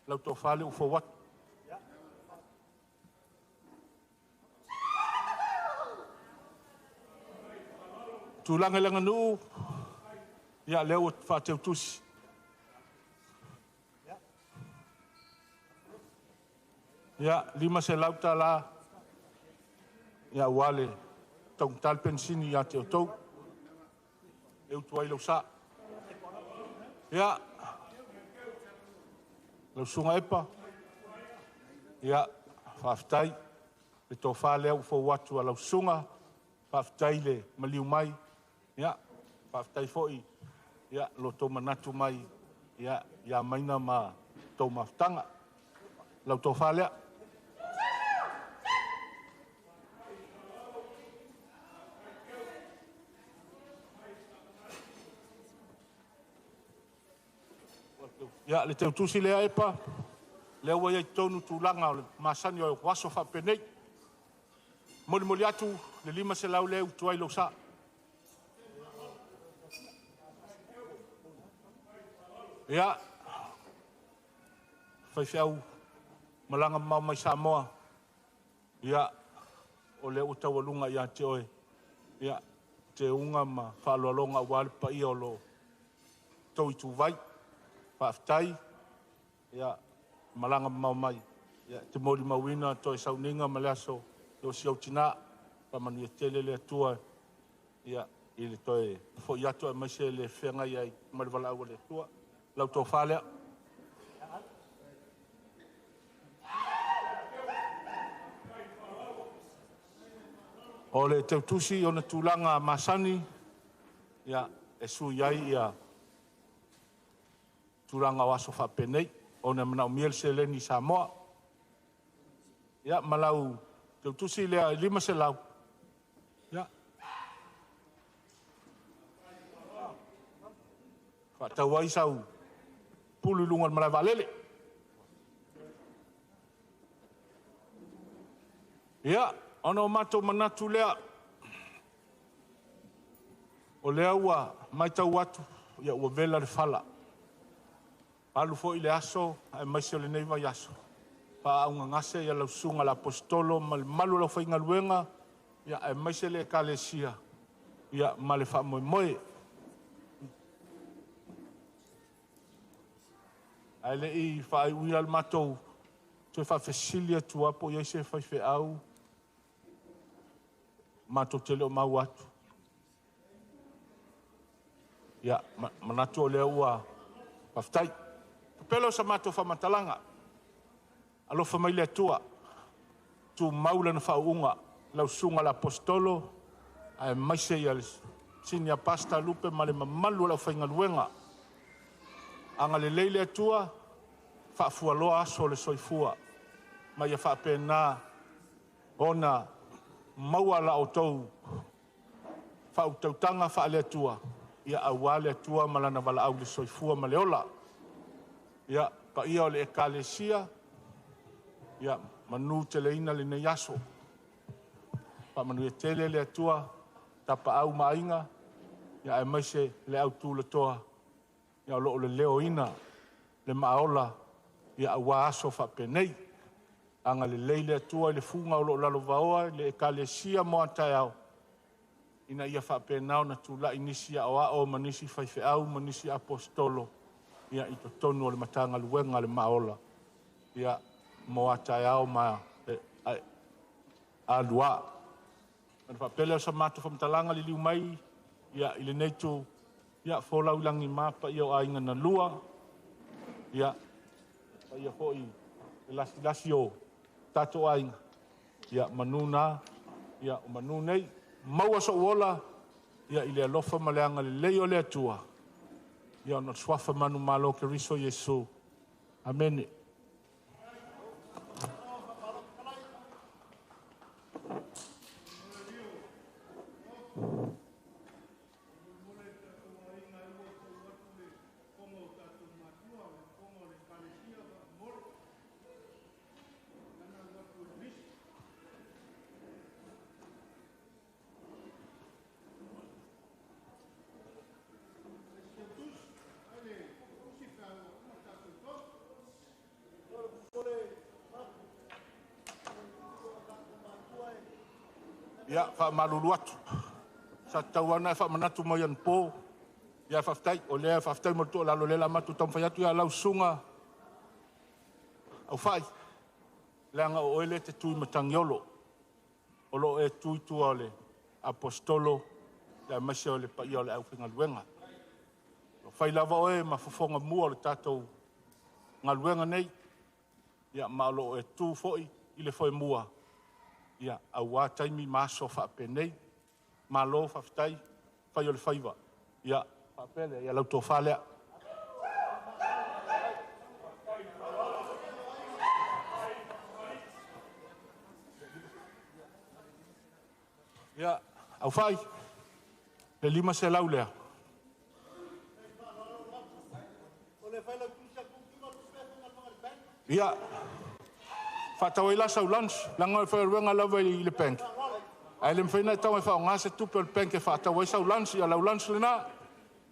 lau tō fale u fōwatu. Tūlanga langa nuu, ia, leo o whāteutusi. Ia, 5 se lauta la, ia, wale, taungtal pensini ia te o tau. E utu ai lau sa. Ia, lau sunga epa. Ia, whaaftai, le tō whalea u fōwatu a lau sunga, whaaftai le maliu mai. Ia, whaaftai foi, ia, lo tō manatu mai, ia, ia maina ma tō mafutanga. Lau tō whalea. Ia, le teutusi lea epa, lea ua iai tonu tūlanga o le masani o waso whapenei. Molimoli atu le 5 se lau lea utu ai lau sa. Ia, whaiwhiau malanga mau mai Samoa. Ia, o lea ua taualunga ia te oe. Ia, te unga ma whaaloalonga ua ale pa ia o lo tau i tūvai. Whaaftai, ia, malanga mau mai. Ia, te moli mauina, toi sauninga ma le aso, o si au tina, pa manu e tele le atua, ia, i le toe fo i atua e maise le whenga ia i mariwala au le atua. Lau tō whalea. O le teutusi ona tulaga masani, ia, e sui ai ia tulaga o aso faapenei, ona e manaomia le seleni i Samoa. Ia, ma lau teutusi lea e 500, ia, faatau ai sau pulu i luga o le malae vaalele. Ia, ona o matou manatu lea, o lea ua matau atu, ia ua vela le fala. Alu foi le aso aemaise o lenei vaiaso, faaaaogagase ia lau susuga i le Aposetolo ma le mamalu o le aufaigaluega, ia aemaise le Ekalesia, ia ma le faamoemoe. Ae le i faaiuia le matou toe faafesili atu lava po o i ai se faifeau matou te le o maua atu. Ia, manatu o lea ua faafetai. Faapea lea o sa matou faamatalaga, alofa mai le Atua, tumau lana faauuga, lau susuga i le Aposetolo, aemaise ia le Senior Pastor Lupe ma le mamalu o le aufaigaluega. Agalelei le Atua, faafualoa aso o le soifua, ma ia faapena ona maua la outou faautautaga faale-Atua, ia aua le Atua ma lana valaau i le soifua ma le ola. Ia, paia o le Ekalesia, ia manuteleina lenei aso. Faamanuia tele le Atua, Tapaau ma Aiga, ia aemaise le au tulatoa, ia o lo o leleoina le maaola ia aua aso faapenei. Agalelei le Atua i le fuga o lo o lalovaoa i le Ekalesia mo a taeao, ina ia faapena ona tulai nisi aoao ma nisi faifeau ma nisi aposetolo ia i totonu o le Matagaluega a le Maaola ia mo a taeao ma alua. Ona faapea lea o sa matou faamatalaga, liliu mai ia i lenei itu, ia folau i lagima paia o aiga na lua, ia paia foi le lasilasi o tatou aiga, ia manu na, ia o manu nei. Maua sou ola ia i le alofa ma le agalelei o le Atua, ia ona o le suafa manumalo o Keriso Iesu. Amene. Ia, faamalulu atu, sa tatau lava ona e faamanatu mai anapo. Ia faafetai, o lea faafetai mo le tuualalo, o lea o le a matou taumafai atu. Ia lau susuga Aufai, leaga o oe lea e te tu i Matagiolo, o lo o e tu i tua o le Aposetolo aemaise o le paia o le aufaigaluega. O fai lava oe ma fofoga mua o le tatou galuega nei, ia ma o lo o e tu foi i le foemua, ia aua taimi ma aso faapenei. Malo faafetai, fai o le faiva. Ia faapea lea, ia lau tofa lea. Ia, Aufai, le 500 lea. Ia, faatau ai la sau lunch, leaga o le faigaluega lava i le bank. Ae le mafai ona e tago e faaaoga se tupe o le bank e faatau ai sau lunch, ia lau lunch lena.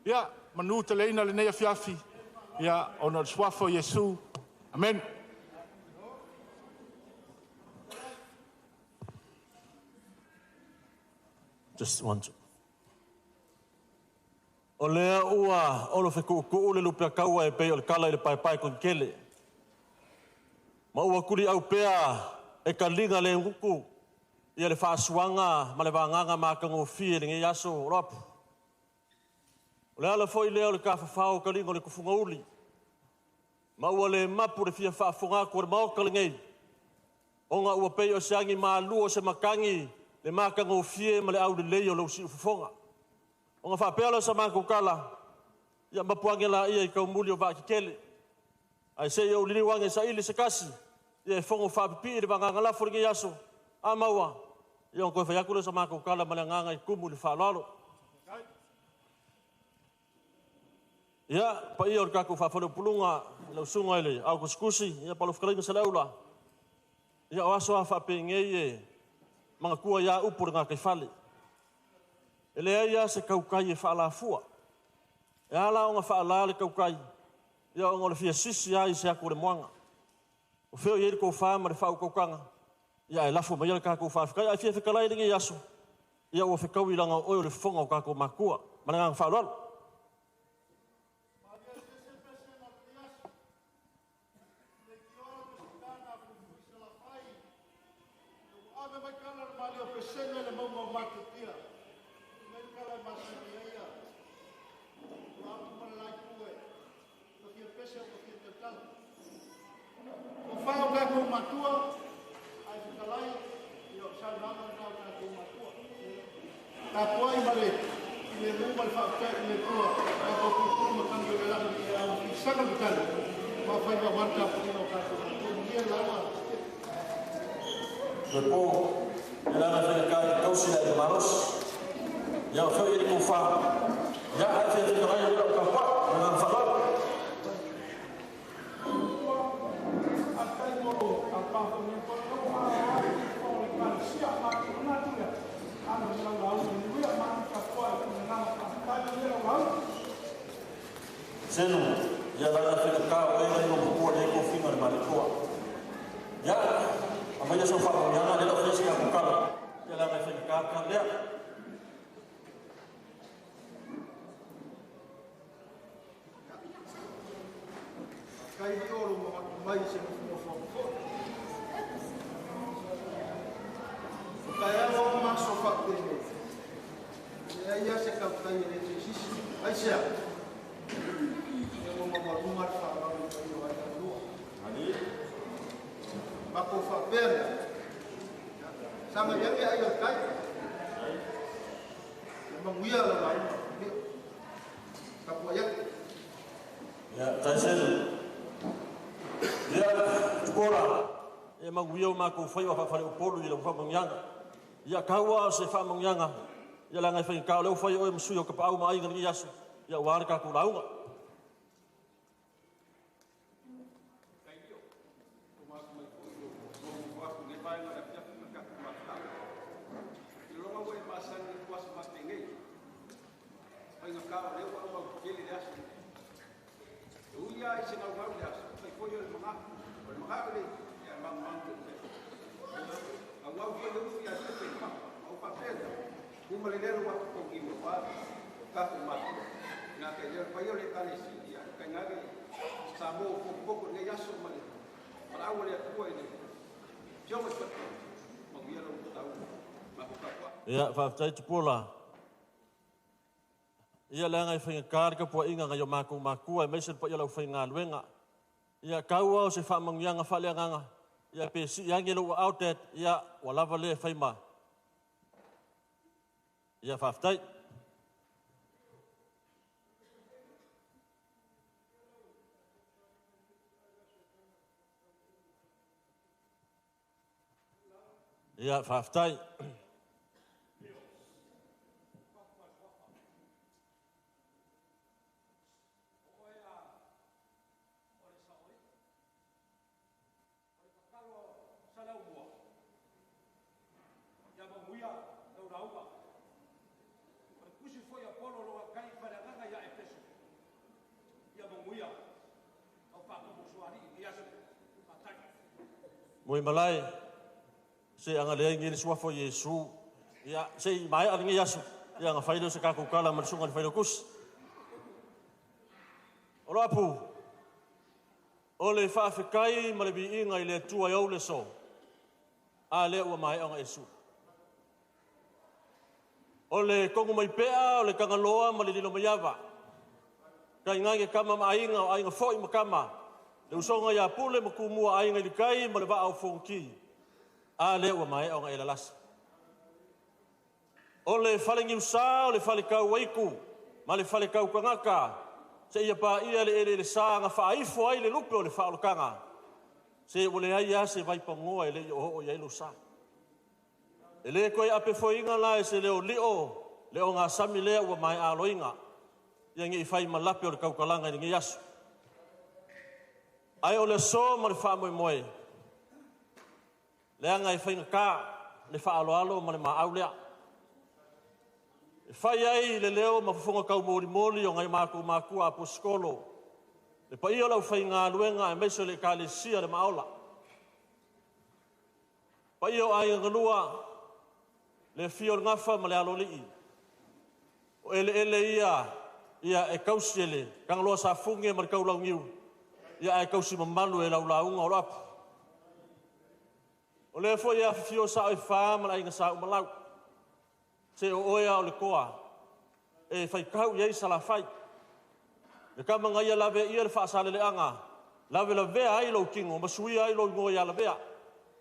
Ia, manuteleina lenei afiafi, ia, ona o le suafa o Iesu. Amene. Just one, two. O lea ua olo fekuukuu le lupeakaua e pei o le kala i le paepae konikele. Ma ua tuliau pea e kaliga le gutu ia le faasuaga ma le vagaga matagofie i lenei aso o Loapu. O le ala foi lea o le tafafao o taliga o le tufugauli, ma ua le mapu le fia faafofoga atu o le Maota lenei, ona ua pei o se agi malu o se matagi Le matagofie ma le aulelei o lou siufofoga. Ona faapea lea o sa matou tala, ia mapuage laia i taumuli o vaakekele. Ae se i ou liliu ane e saili se tasi, ia e fono faapipii le vagana lafo i lenei aso, a maua, ia ona toe fai atu lea o sa matou tala ma le agaga e tumu i le faaaloalo. Ia, paia o le tatou faafaleupoluga, lau susuga i le ao tusitusi, ia pa lau fetalaiga Saleaula, ia o aso lava faapenei e manatua ai lava upu o le gataifale. E leai lava se tautai e faalafua. E ala ona faala le tautai, ia ona o le fia sisi lava i se atu o le moana. O fea o i ai le tofa ma le faautautaga, ia ae lafo maia le tatou faafetai. Ae fia fetalai i lenei aso, ia ua fetaui leaga o oe o le fofoga o tatou matua. Ma le agaga faaaloalo. Ave mai tala le malie o pesega i le mauga o Matitia. Nei le tala e masani ai ia Luapu ma le la itu e ta fia pese o ta fia tautala. Ua fa o tatou matua ae fetalai ia o saunoaga lena o tatou matua. Tapuai ma le filemu ma le faafetai i le Atua, tatou puipui matagi o le lagi e ao fisaga le tali, ma faiva aua le tapuaiga o tatou matua. Manuia le lauga. Le po, e lana whaikā i tausi le ai malosi. Ia o feo i le kōwhā. Ia ae fia fetalai o le au kapua, ma ngā whakau. Senu, ia lana whaikā o e ngai matua le kōwhinga le malikoa. Ia, a mai sau whakamonianga le lau whaisi a kukala. Ia lana whaikā ka lea. Kai ni oro mo atu mai se nofonofo foi. O kai ao o maso whakatene. E ai ia se kautai e le te sisi. Ai sea. E mo mamalunga le whaarau i pai o ai alua. Mako whapea. Sanga yange ai o kai. E manguia la lai. Kapua yak. Ia, tai senu. Ia, tukola. E manguia o mākou whai o whawhare o polu i lau whamangianga. Ia, kaua o se whamangianga. Ia langa i whainga kao leo whai o e masui o ka paau ma ainga ni aso. Ia, wāre kākou launga. Ia, whaaftai tupola. Ia le anga i whainga kārika pua inga ngai o mākou mākua e meise pa ia lau whainga luenga. Ia kaua o se whaamangianga whalea nganga. Ia pe si ange lo ua out that, ia wa lava le whaima. Ia whaaftai. Ia whaaftai. Moi malai, se anga lea ngi le suafo Iesu. Ia, se i mai a ngi aso. Ia nga whailo se kako kala ma le sunga le whailo kus. O lo apu, o le whaafekai ma le viinga i le atua i au le so. A lea ua mai anga Iesu. O le kongu mai pea, o le kangaloa ma le lilo maiava. Ka ingange kama ma ainga o ainga foi ma kama. Le usonga ia pule ma kumua ainga i le kai ma le vaa o fonki. A lea ua mai anga e lalasa. O le falegiusā o le falekauaitu ma le falekaukagaka seia paia le eleelesā na faaifo ai le lupe o le faaolataga, se ua leai lava se vaipanoa e le i oooo i ai lou sa. E le toe apefoeina la e se leo lio le ogasami lea ua maea aloina, ia ne i fai ma lape o le tautalaga i lenei aso. Ae o le aso ma le faamoemoe, leaga e faigata le faaaloalo ma le maau lea. E fai ai le leo ma fofoga taumolimoli o nai o matou matua aposetolo, le paia o le aufaigaluega aemaise o le Ekalesia le Maaola. Paia o aiga na lua, le afio o le Gafa ma le Aloalii, o eleele ia ia e tausi e le Tagaloa Safune ma le Taulauniu, ia ae tausi mamalu e lau lauga o Loapu. O lea foi e afifio sao e fa ma le aiga Sa Umalau, se o oe lava o le toa e faitau i ai Salafai. Le tama na ia laveia le faasaleleaga, lavelavea ai lou tino ma suia ai lou igoa ia Lavea,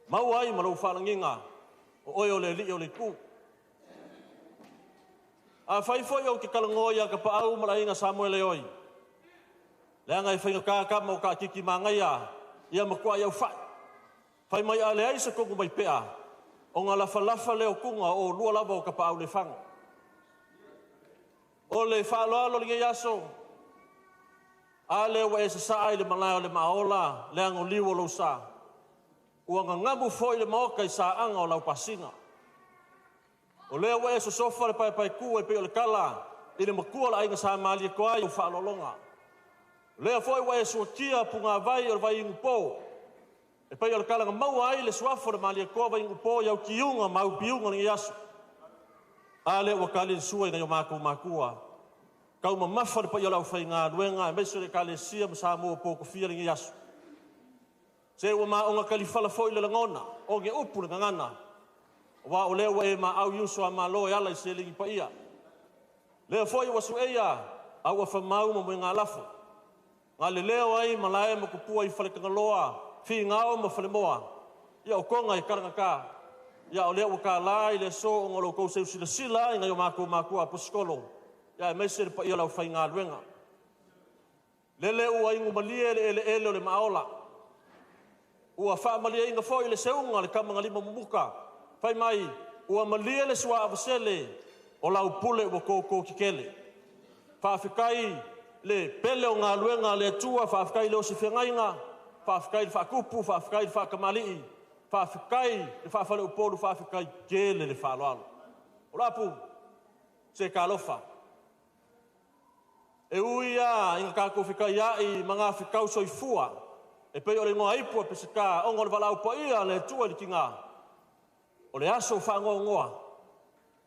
maua ai ma lou faalagiga, o oe o le alii o le itu. Afai foi ou te talanoa ia Tapaau ma le aiga Samoeleoi, leaga e faigata tama o taatiti manaia, ia matuai aufai. Fai mai a leai se tonu mai pea, ona lafalafa lea o tuna o oulua lava o Tapaau le fago. O le faaaloalo i lenei aso, a lea ua e sasaa i le malae o le Maaola le anoliu o lou sa, ua gagamu foi le maota i saaga o lau pasina. O lea ua e sosofa le paepaetu e pei o le tala i le matua o le aiga Sa Malietoa i lau faaaloaloga. O lea foi ua e suatia punavai o le vaiinupo e pei o le tala na maua ai le suafa o le Malietoa Vaiinupo i au tiuga ma au piuga o lenei aso. A lea ua tali le sua i nai o matou matua, taumamafa le paia o le aufaigaluega aemaise o le Ekalesia ma Samoa ua potofia lenei aso. Se ua maoga talifala foi le lagona, oge upu le gagana, aua o lea ua e maau i uso a Malo e ala i seleni paia. Lea foi ua sueia au afamau ma moegalafo, galeleo ai malae ma tupua i Faletagaloa, Finao ma Falemoa, ia o Toga e talagata, ia o lea ua tala i le aso ona o lo outou seu silasila ai nai o matou matua aposetolo, ia aemaise le paia o le aufaigaluega. Lele ua inu malie le eleele o le Maaola, ua faamalieina foi le seuga a le tama na lima mumuta, fai mai, ua malie le suaavasele o lau pule ua toto tetele. Faafetai le pele o galuega a le Atua, faafetai le osi feagaiga, faafetai le faatupu, faafetai le faatamalii, faafetai le faafaleupolu, faafetai tele le faaaloalo. O Loapu, se talofa, e ui lava ina tatou fetaiai ma gafetau soifua, e pei o le igoa ipu a Peseta, ona o le valaau paia a le Atua i le tiga, o le aso faanoanoa,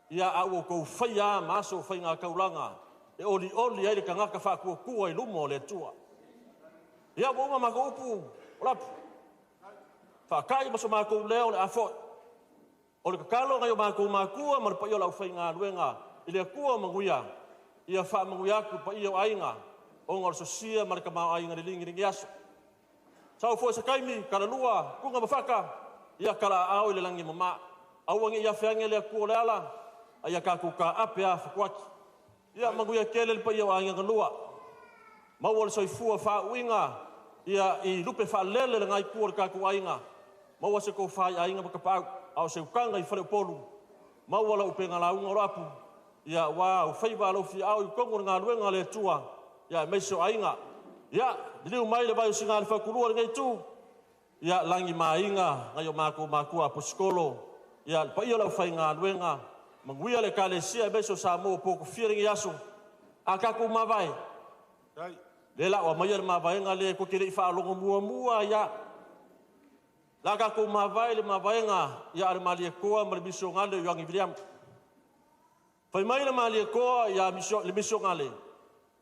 ia a ua outou faia lava ma aso o faigataulaga e olioli ai le tagata faatuatua i luma o le Atua. Ia ua uma matou upu, o Lapu, faatai ma so matou leo o le a foi. O le tatalo nai o matou matua ma le paia o le aufaigaluega i le Atua manuia, ia faamanuia atu i paia o aiga ona o le sosia ma le tamaoaiga lelei i lenei aso. Sau foi se taimi, talalua, tuga ma fata, ia talaaao i le lagi e mama. Aua ne i afe ane le Atua o le ala, a ia tatou taape a fatuati. Ia manuia tele le paia o aiga na lua. Maua le soifua faauuina ia i lupe faalele lena itu o le tatou aiga. Maua se tofa i aiga ma tapaau, a o se utaga i faleupolu. Maua lau upega lauga o Loapu, ia aua ou faiva alofiaao i totonu o le galuega a le Atua, ia aemaise o aiga. Ia, liliu mai le vai o Sigalifatulua i lenei itu, ia lagi ma aiga nai o matou matua aposetolo, ia le paia o le aufaigaluega, manuia le Ekalesia aemaise o Samoa ua potofia lenei aso. A tatou mavae, lea la o aumaia le mavaega lea tou te le i faalogo muamua ai lava. La tatou mavae i le mavaega ia a le Malietoa ma le misionale o Ioani Viliamu. Fai mai le Malietoa ia le misionale,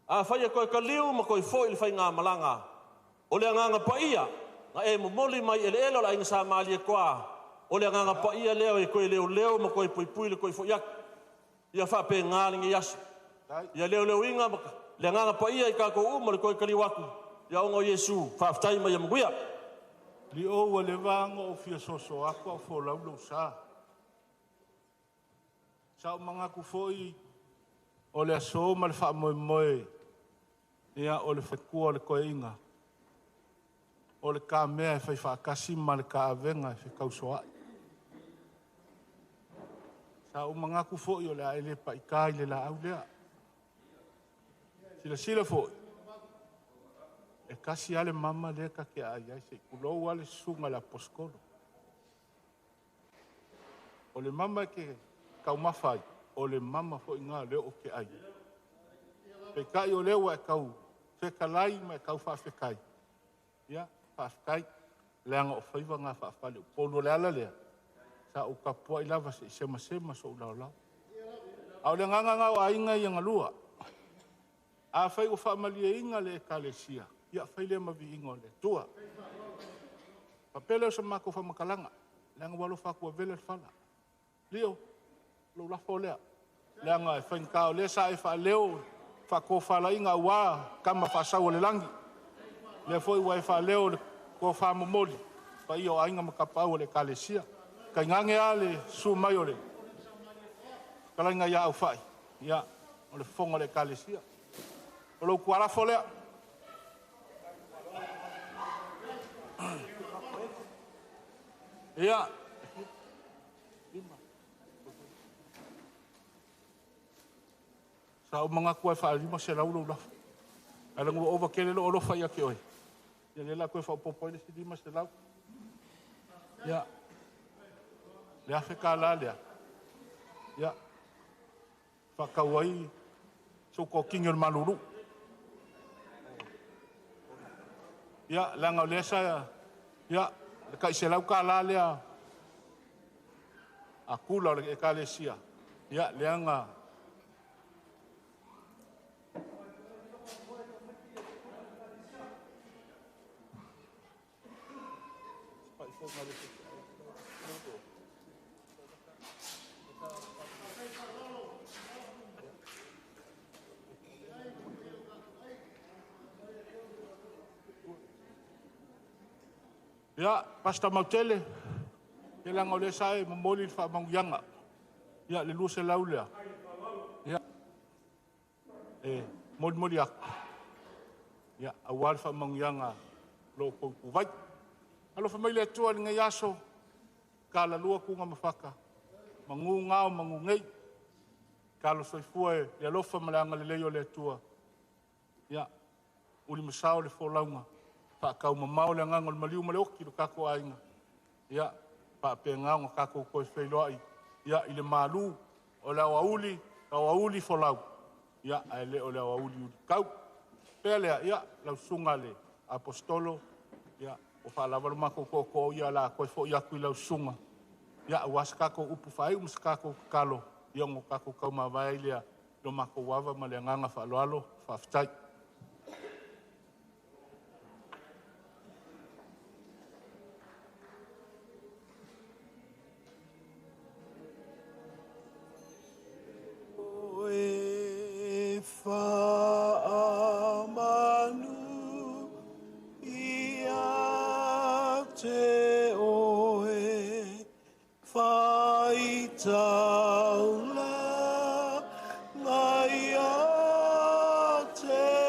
afai e toe taliu ma toe foi i le faigamalaga, o le agaga paia na e momoli mai eleele o le aiga Sa Malietoa, o le agaga paia lea e toe leoleo ma toe puipui le toe foi atu. Ia faapena lenei aso. Ia leoleoina le agaga paia i tatou uma le toe taliu atu, ia ona o Iesu, faafetai ma ia manuia. Li o ua leva ona ou fia soso atu a o folau lou sa. Sa ou manatu foi o le aso ma le faamoemoe ia o le fetua o le toeaina o le ta mea e fai faatasi ma le taavega e fetausoai. Sa ou manatu foi o le a e le paita i le laau lea. Silasila foi, e tasi lava le mama lea ta te aai ai, se i tulou lava le susuga i le aposetolo. O le mama e te taumafa ai, o le mama foi lena lea ou te ai ai. Peitai o lea ua e tau fetalai ma e tau faafetai, ia faafetai, leaga o faiva na faa-faleupolu. O le ala lea, sa ou tapuai lava se i semasema sou laolao. A o le agaga lena o aiga ia na lua. Afai ua faamalieina le Ekalesia, ia fai lea ma viiga o le Atua. Faapea lea o se matou faamatalaga, leaga ua alofa atu ua vela le fala. Lio, lou lafo lea, leaga e faigata o lea sa e faaleo faatofalaiga aua tama faasau o le lagi. Lea foi ua e faaleo le tofa momoli paia o aiga ma tapaau o le Ekalesia. Tainane lava le susu mai o le fetalaiga ia Aufai, ia, o le fofoga o le Ekalesia. O lou tualafo lea. Ia, sa ou manatu lava e faa-500 lou lafo, ae leaga ua ova tele lou alofa ia te oe, ia lea o le a toe faaopoopo ai le isi 500. Ia, le $1,000 lea, ia, faatau ai sou tokini o le malulu. Ia, leaga o lea sa, ia, le tai $100 lea a Tula o le Ekalesia, ia, lea na Ia, Pastor Mautele, ia leaga o lea sa e momoli le faamanuiaga. Ia, le 200 lea, ia, e molimoli atu, ia, aua le faamanuiaga o lo outou ituvai. Alofa mai le Atua i lenei aso, talalua tuna ma fata, manu gao manu nei, talo soifua i le alofa ma le agalelei o le Atua. Ia, ulimasao le folauga, faataumamao le agaga o le maliu ma le oti i lo tatou aiga. Ia, faapena ona tatou toe feiloai, ia, i le malu o le aoauli, aoauli folau, ia, ae le o le aoauli ulitau. Pea lea, ia, lau susuga i le Aposetolo, ia, ua faalava lo matou tootoo, ia o le a toe foi atu i lau susuga, ia, aua se tatou upu faaiu ma se tatou tatalo, ia, ona tatou taumavae ai lea i lo matou ava ma le agaga faaaloalo. Faafetai. E faamanu ia te oe faitaula ia te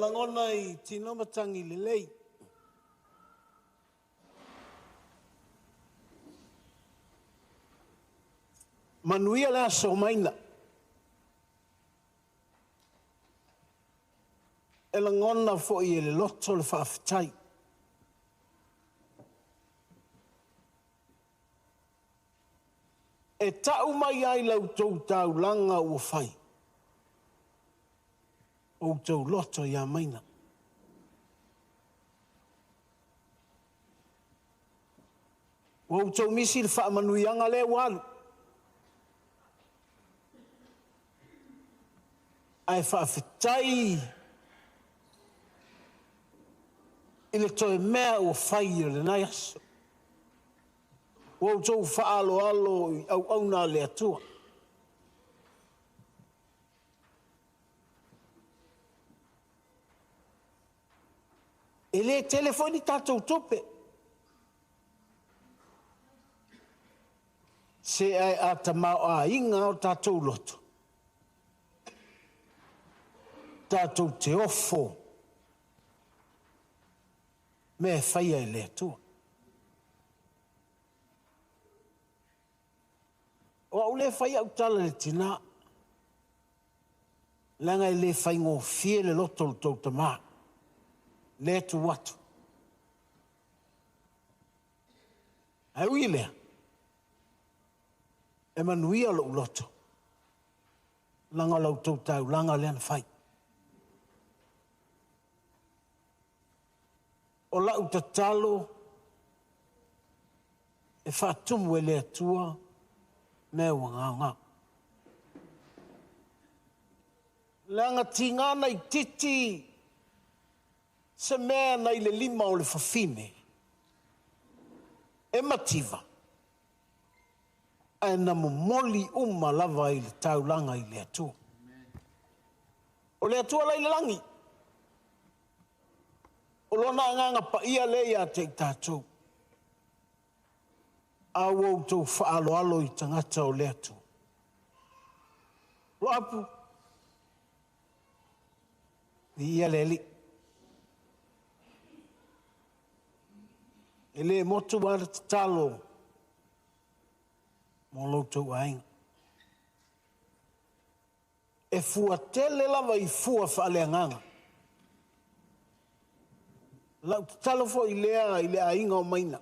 lagona i tino matagi lelei. Manuia le aso maina. E lagona fo'i e le loto le faafetai. E ta'u mai ai la outou taulaga ua fai. Outou loto ia maina. Ua outou misi le faamanuiaga lea ua alu. Ae faafetai i le toe mea ua fai o lenai aso. Ua outou faaaloalo i auauna a le Atua. E le tele foi ni tatou tupe. Se ae a tamaoaiga o tatou loto, tatou te ofo mea e faia e le Atua. O au le fai au tala i le tinā, leaga e le faigofie le loto o le tou tamā, lea e tu atu. Ae ui i lea, e manuia lou loto, leaga o la outou taulaga lea na fai. O lau tatalo e faatumu e le Atua mea ua gaogao. Leaga tiga na itiiti se mea nai le lima o le fafine e mativa, ae na momoli uma lava i le taulaga i le Atua. O le Atua la i le lagi, o lona agaga paia lea ia te i tatou. A ua outou faaaloalo i tagata o le Atua. Loapu, viia le Alii. E le motu lava le tatalo mo lo outou aiga. E fua tele lava i fua faaleagaga. Lau tatalo foi lea i le aiga o Maina.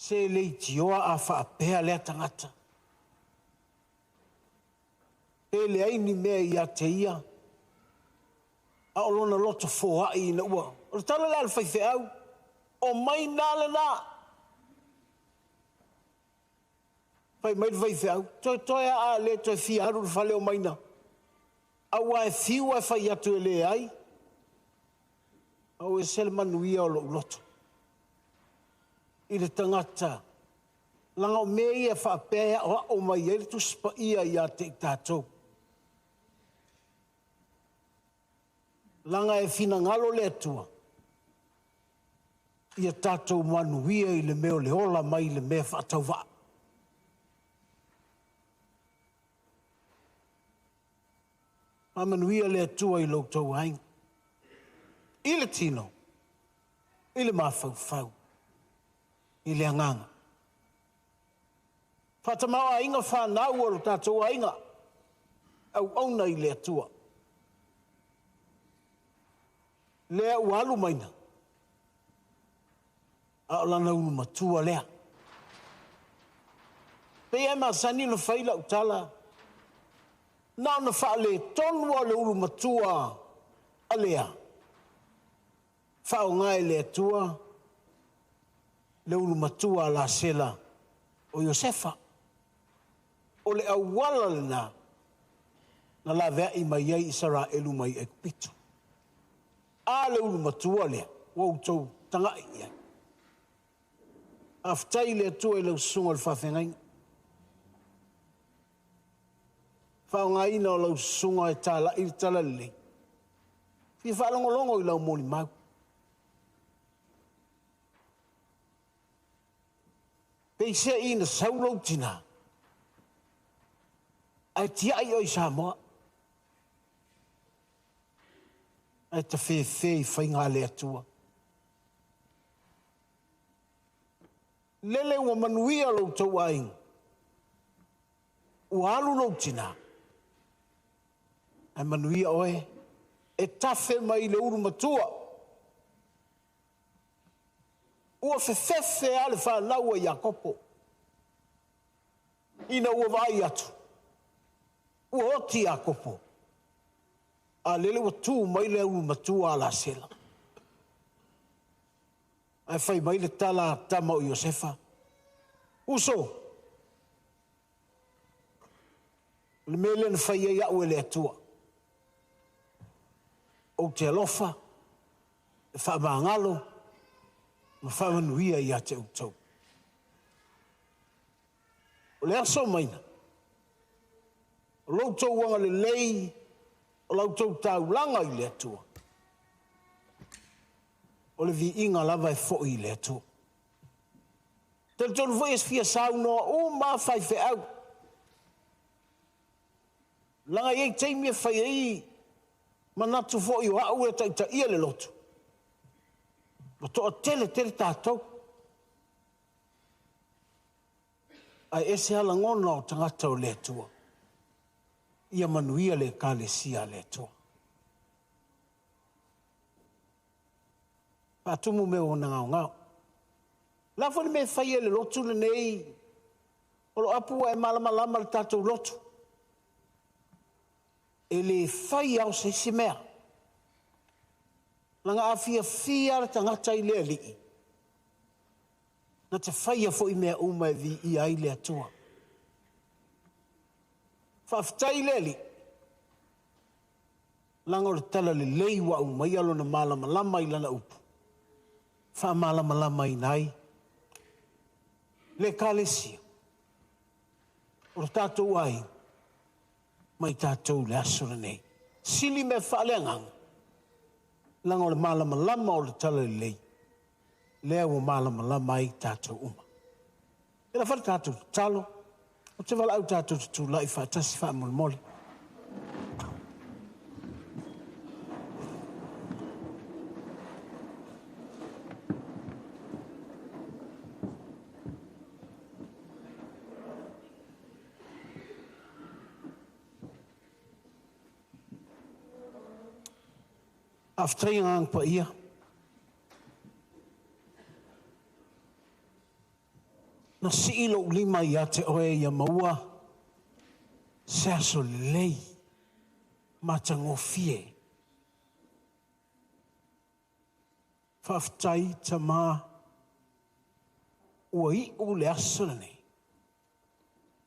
Se le itioa a faapea lea tagata. Pe leai ni mea ia te ia, a o lona loto foai ina ua. O le tala lea a le faifeau, o Maina lena. Fai mai le faifeau, toe a le toe fia alu le fale o Maina. Aua e fiu e fai atu e leai, au e se le manuia o lou loto. I le tagata, leaga o mea ia faapea e aoao mai ai le Tusi Paia ia te i tatou. Leaga e finagalo le Atua, ia tatou manuia i le mea o le ola mai le mea faatauvaa. Faamanuia le Atua i lo outou aiga, i le tino, i le mafaufau, i le agaga. Faatamaoaiga whanau o lo tatou aiga, auauna i le Atua. Lea ua alu maina, a o lana ulu matua lea. Pei e masani na fai lau tala, na ona faale tonu o le ulu matua a lea. Whaonga e le Atua, le ulu matua a la sela o Iosefa. O le auala lena, na lavea i mai ai Israelu mai Aikupito. A le ulu matua lea, ua outou tagai i ai. Aftai le Atua i lau susuga o le faafeagaiga. Faaaogaina o lau susuga e tala'i le talalelei. Fia faalogologo i lau molimau. Peisei na sau lou tinā, ae tiai oe i Samoa. Ae tafefe i faiga a le Atua. Lele ua manuia lo outou aiga. Ua alu lou tinā. Ae manuia oe e tafe mai i le ulu matua. Ua fefefe lava le fanau a Iakopo ina ua vaai atu, ua oti Iakopo, a lele ua tu mai le ulu matua a Lasela. Ae fai mai le tala a tama o Iosefa, Uso, o le mea lea na fai ai au e le Atua, ou te alofa, e faamagalo ma faamanuia ia te outou. O le aso maina, o lo outou agalelei, o la outou taulaga i le Atua, o le viiga lava e foi i le Atua. Talitonu foi e fia saunoa uma faifeau. Leaga e i ai taimi e fai ai manatu foi o au e taitaia le lotu. Ua toatele tele tatou. Ae ese lava lagona o tagata o le Atua. Ia manuia le Ekalesia a le Atua. Faatumu mea ua nagaogao. O le a foi le mea e fai e le lotu lenei, o lo apu ua e malamalama le tatou lotu. E le fai lava o se isi mea. Leaga a fiafia le tagata i le Alii, na te faia foi mea uma e viia ai le Atua. Faafetai i le Alii, leaga o le tala lelei ua aumaia lona malamalama i lana upu, faamalamalamaina ai le Ekalesia, o le tatou aiga, ma i tatou i le aso lenei. Sili mea faaleagaga, leaga o le malamalama o le tala lelei, lea ua malamalama ai tatou uma. E la fai le tatou tatalo, ou te valaau tatou te tulai faatasi faamolemole. Faafetai Agaga Paia. Na sii lou lima ia te oe ia maua se aso lelei matagofie. Faafetai Tama, ua iu le aso lenei,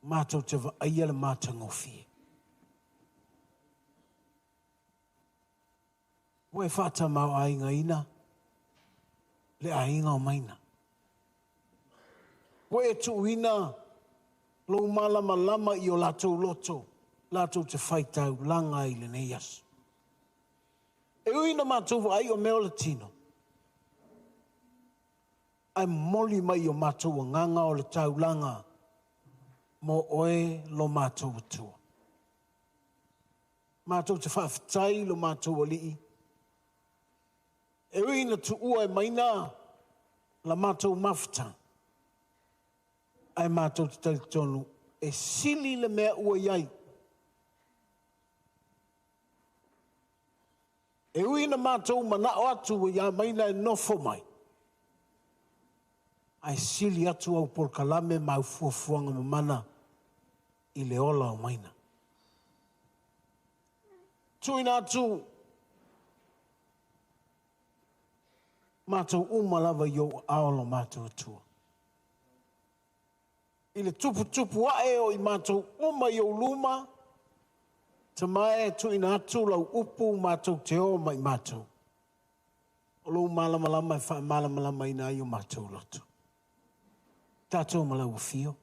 matou te vaaia le matagofie. Ua e faatamaoaigaina le aiga o Maina. Ua e tuuina lou malamalama i o latou loto, latou te faitaulaga ai i lenei aso. E ui ina matou vaai o mea o le tino, ae momoli mai i o matou agaga o le taulaga mo oe lo matou Atua. Matou te faafetai i lo matou Alii, e ui ina tuua e Maina la matou mafutaga, ae matou te talitonu e sili le mea ua i ai. E ui ina matou manao atu ia Maina e nofo mai, ae sili atu au polokalame ma au fuafuaga mamana i le ola o Maina. Tuuina atu matou uma lava i ou aao lo matou Atua. I le tuputupu ae o i matou uma i ou luma, Tama e, tuuina atu lau upu matou te o ma i matou. O lou malamalama e faamalamalamaina ai o matou loto. Tatou ma lau afio,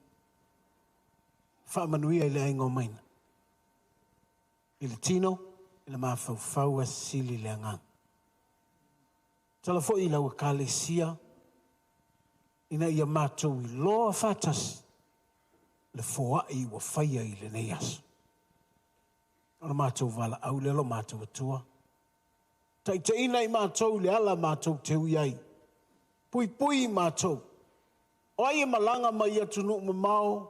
faamanuia i le aiga o Maina. I le tino, i le mafaufau ae sili le agaga. Tala foi i lau Ekalesia ina ia matou iloa faatasi le foai ua faia i lenei aso. O le matou valaau lea lo matou Atua. Taitaiina i matou i le ala matou te ui ai. Puipui i matou. O ai e malaga mai atunuu mamao,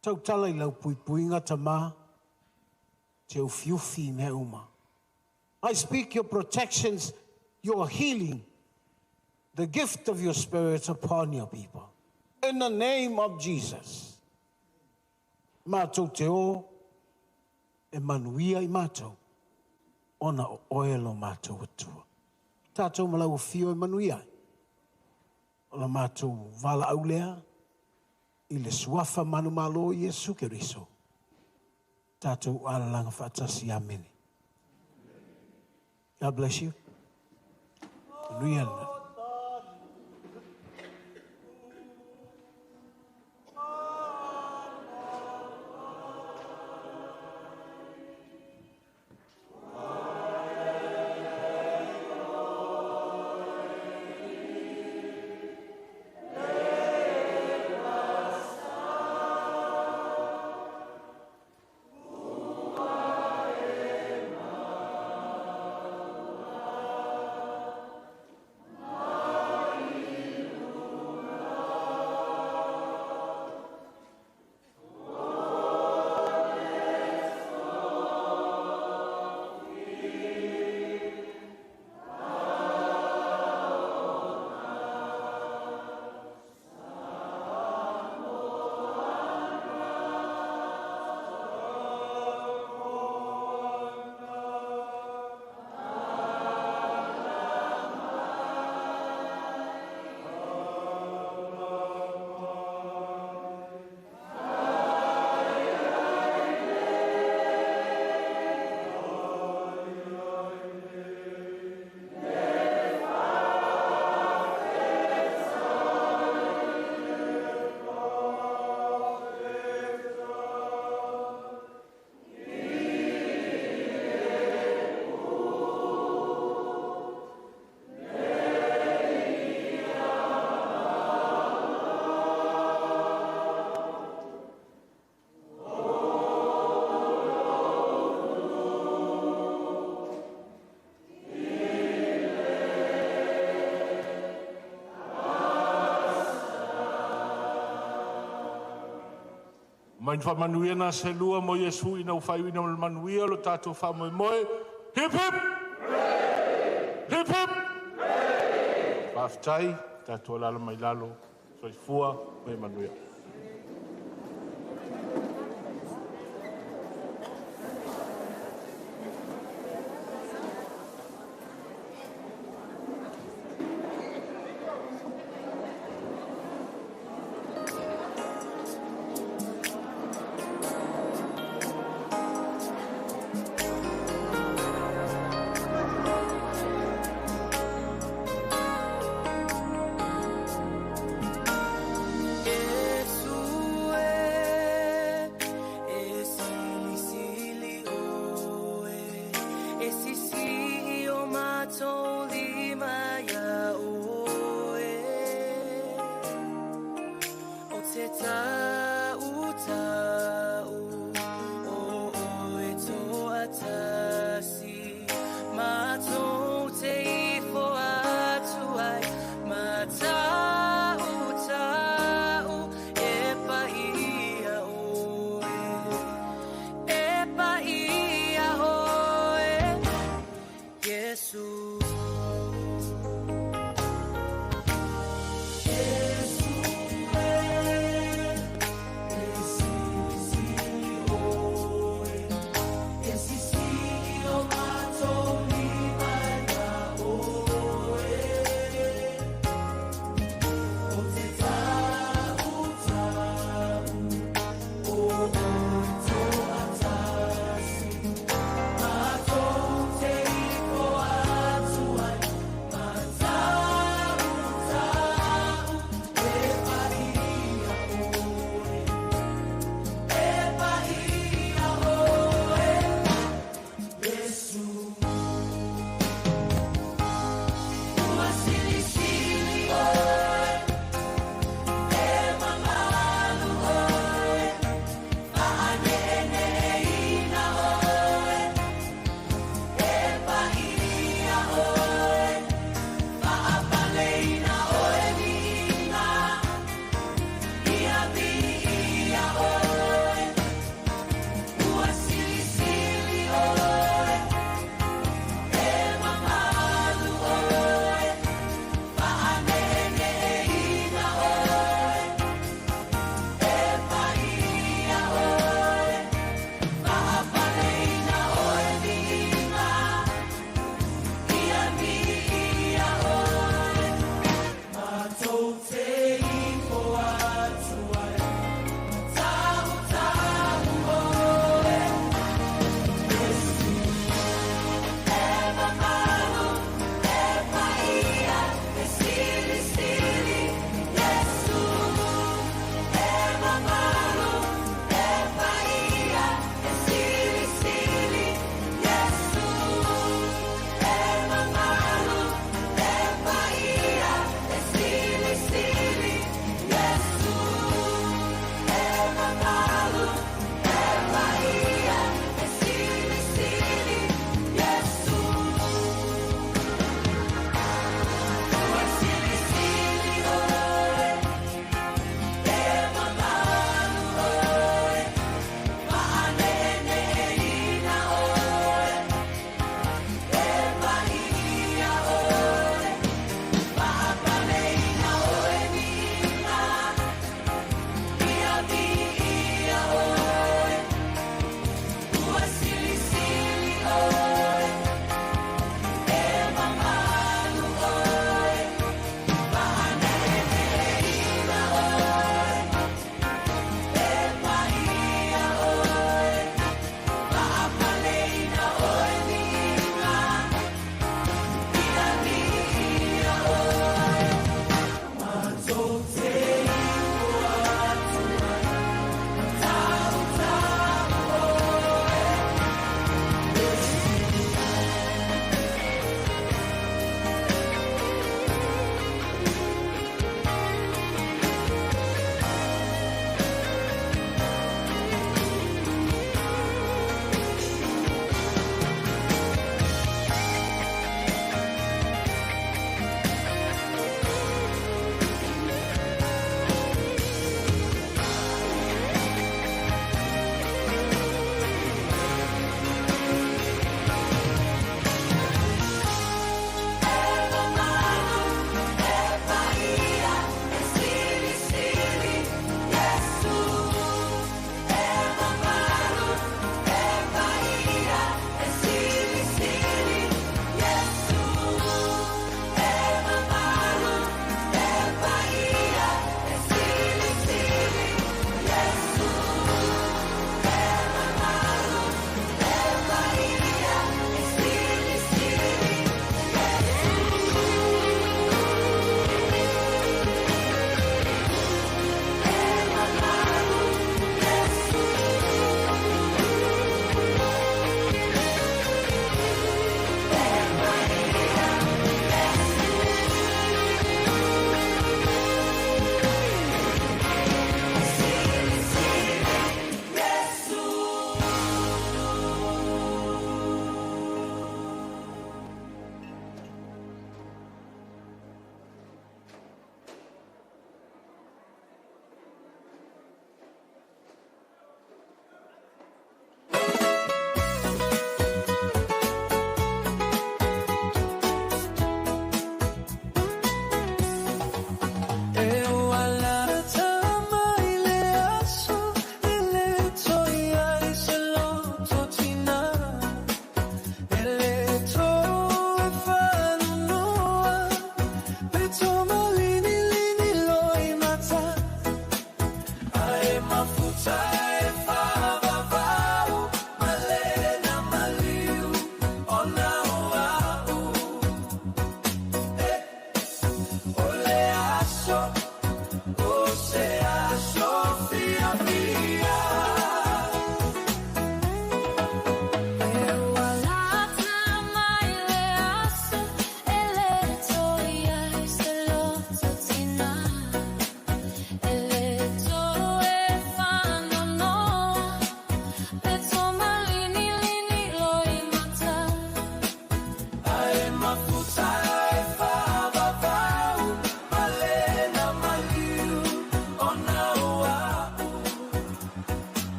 tautala i lau puipuiga Tama, te ufiufi i mea uma. I speak your protections, your healing, the gift of your spirit upon your people. In the name of Jesus. Matou te o e manuia i matou, ona o oe lo matou Atua. Tatou ma lau afio e manuia ai. O la matou valaau lea i le suafa manumalo o Iesu Keriso. Tatou alalaga faatasi. Amene. God bless you. Manuia lena. Mai faamanuia na selua mo Iesu ina ua faaiuina ma le manuia lo tatou faamoemoe. Hip hip! Hip hip! Faafetai, tatou alaala mai lalo, soifua ma ia manuia. Yes.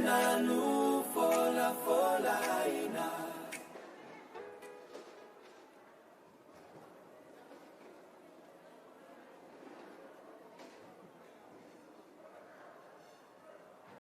Nanu.